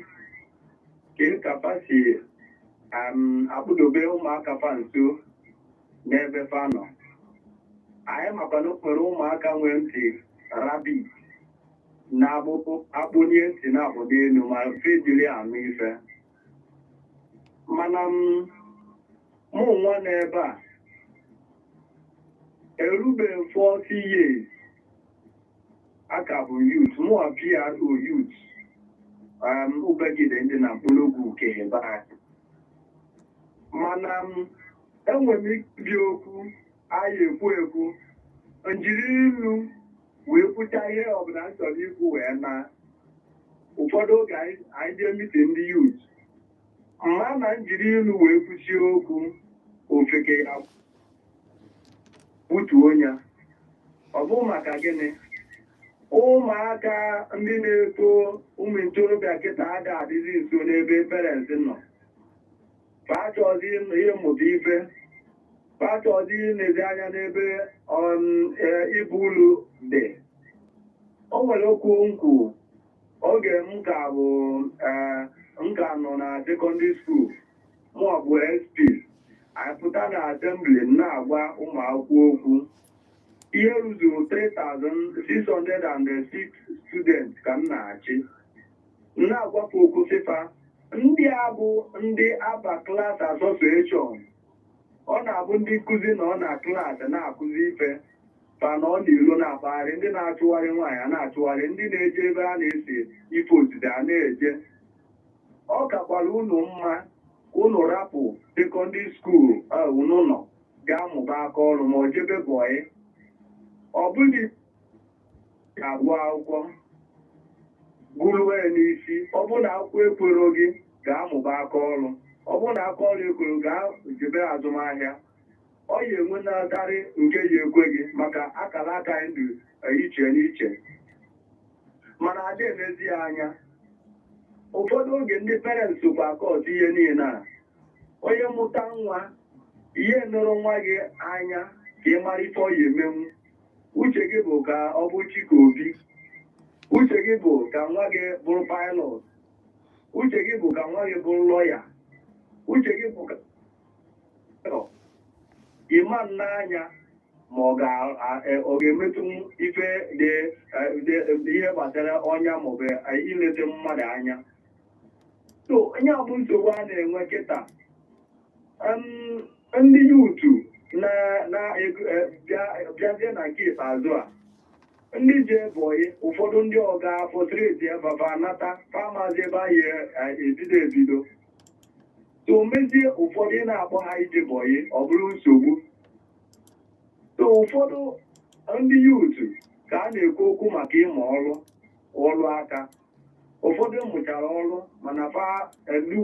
ka fa si akpụdobe ụmụaka fa nso n'ebe fa nọ. Anyị makwa na o nwere ụmụaka nwee ntị rabbit na-abụ akpụnye ntị na-abụ n'elu ma fejiri anụ ife. Mana m mụ nwa n'ebe a erubeghị 40 years, aka bụ youth, mụwa PRO youth Ubegide ndị na mkpụrụogwu nke ebe anyị. Mana m enwere m ike ibi okwu anyị ekwu ekwu njiri ilu wee kwucha ihe ọbụla m chọrọ ikwu wee na ụfọdụ oge anyị jee meeting ndị youth, mma na njiri ilu wee kwuchie okwu, ofeke ya butuo ya. Ọ bụ maka gịnị? Ụmụaka ndị na-eto, ụmụ ntorobịa kịta ada adịzi nso n'ebe parents nọ. Fa achọzi ịmụta ife, fa achọzi ilezi anya n'ebe ibu ulu dị. O nwere okwu nkwu oge m ka bụ m ka nọ na secondary school, mụ bụ SP. Anyị pụta na assembly na-agwa ụmụ akwụkwọ okwu. Ihe ruzuru 3606 students ka m na-achị. M na-agwafe okwu sịfa ndị a bụ ndị Aba Class Association. Ọ na-abụ ndị nkụzi nọ na klaasị na-akụzi ife, fa nọ n'ilo na-akpagharị, ndị na-achụgharị nwaanyị a na-achụgharị, ndị na-eje ebe a na-ese ife otite a na-eje. Ọ kakwara unu mma ka unu rapụ secondary school unu nọ gaa mụba aka ọrụ ma ọ jebe boy. Ọ bụghị agụ akwụkwọ gụruo ya n'isi. Ọ bụrụ na akwụkwọ ekwero gị, gaa mụba aka ọrụ. Ọ bụrụ na aka ọrụ ekwero, gaa jebe azụmahịa. Ọ ya enwe na-akarị nke ya ekwe gị, maka akara aka anyị dị iche n'iche, mana ada emezi ya anya. Ụfọdụ oge, ndị parents kwa akọtụ ihe niile a. Onye mụta nwa, ihe nụrụ nwa gị anya ka ị mara ife ọ ya emenwu. Uche gị bụ ka ọ bụ Chike Obi, uche gị bụ ka nwa gị bụrụ pilot, uche gị bụ ka nwa gị bụrụ lawyer, uche gị bụ ka ịma n'anya ma ọ ga-emetụ ife dị ihe gbasara ọnya maọbụ ilete mmadụ anya. So onye a bụ nsogbu a na-enwe kịta. Ndị youth na na bịazie na nke ikpeazụ a, ndị je boy, ụfọdụ ndị ọga frustrate efafa anata famazi ebe anyị ebido ebido. So mezie ụfọdụ ị na-akpọ ha ije boy, ọ bụrụ nsogbu. So ụfọdụ ndị youth ka a na-ekwu okwu maka ịmụ ọrụ, ọrụ aka. Ụfọdụ mụchara ọrụ, mana fa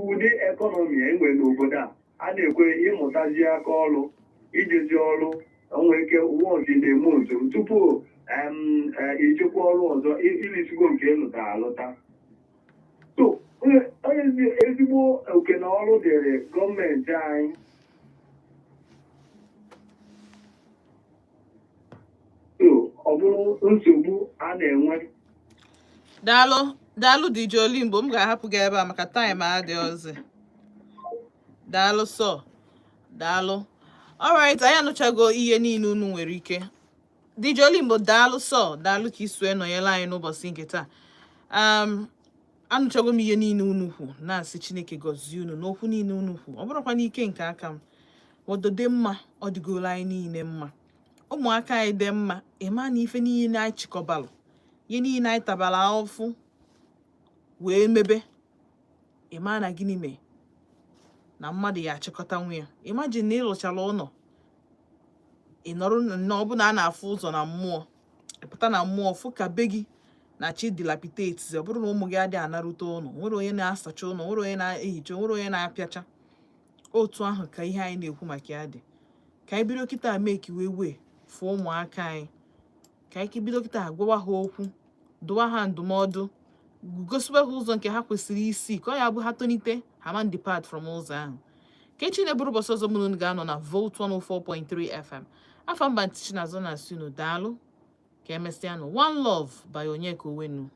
ụdị economy enwe n'obodo a, a na-ekwe ịmụtazi aka ọrụ, ijezi ọrụ nwee ike once in a month tupu ijekwa ọrụ ọzọ, ilisigo nke ịlụtara alụta. So ezigbo oke na ọrụ dịrị gọọmenti anyị. So ọ bụrụ nsogbu a na-enwe. Daalụ, daalụ, DJ Olimbo. M ga-ahapụ gị ebe a maka time adị ọzọ. Daalụ sọ, daalụ. Alright, anyị anụchago ihe niile unu nwere ike. DJ Olimbo, daalụ sọ, daalụ ka isu nọnyere anyị n'ụbọchị nke taa. Anụchago m ihe niile unu kwu, na-asị Chineke gọzie unu n'okwu niile unu kwu. Ọ bụrụkwa n'ike nke aka m, obodo dị mma, ọ dịgoro anyị niile mma, ụmụaka anyị dị mma. Ịma na ife niile anyị chịkọbalụ, ihe niile anyị tabara ahụfụ wee mebe, ịma na gịnị mee na mmadụ ya achịkọta nwa ya. Imagine na ị lụchara ụlọ, ị nọrọ nnọọ, ọ bụ na a na-afụ ụzọ na mmụọ, ịpụta na mmụọ fụ ka be gị na chi dilapidate. Ọ bụrụ na ụmụ gị adịghị anarute ụlọ, nwere onye na-asacha ụlọ, nwere onye na-ehicha, nwere onye na-apịacha. Otu ahụ ka ihe anyị na-ekwu maka ya dị. Ka anyị bido kịta make wee wee fụ ụmụaka anyị, ka anyị bido kịta gwawa ha okwu, dụwa ha ndụmọdụ, gosiwa ha ụzọ nke ha kwesịrị isi, ka ọ ya bụ ha tonite, ha ma depart from ụzọ ahụ. Ka echi na-eburu ụbọchị ọzọ mụ na unu ga-anọ na Volt 104.3 FM. Afọ mba ntị Chinazọ na asị unu daalụ. Ka emesịanụ. One Love by Onyeka Owenu.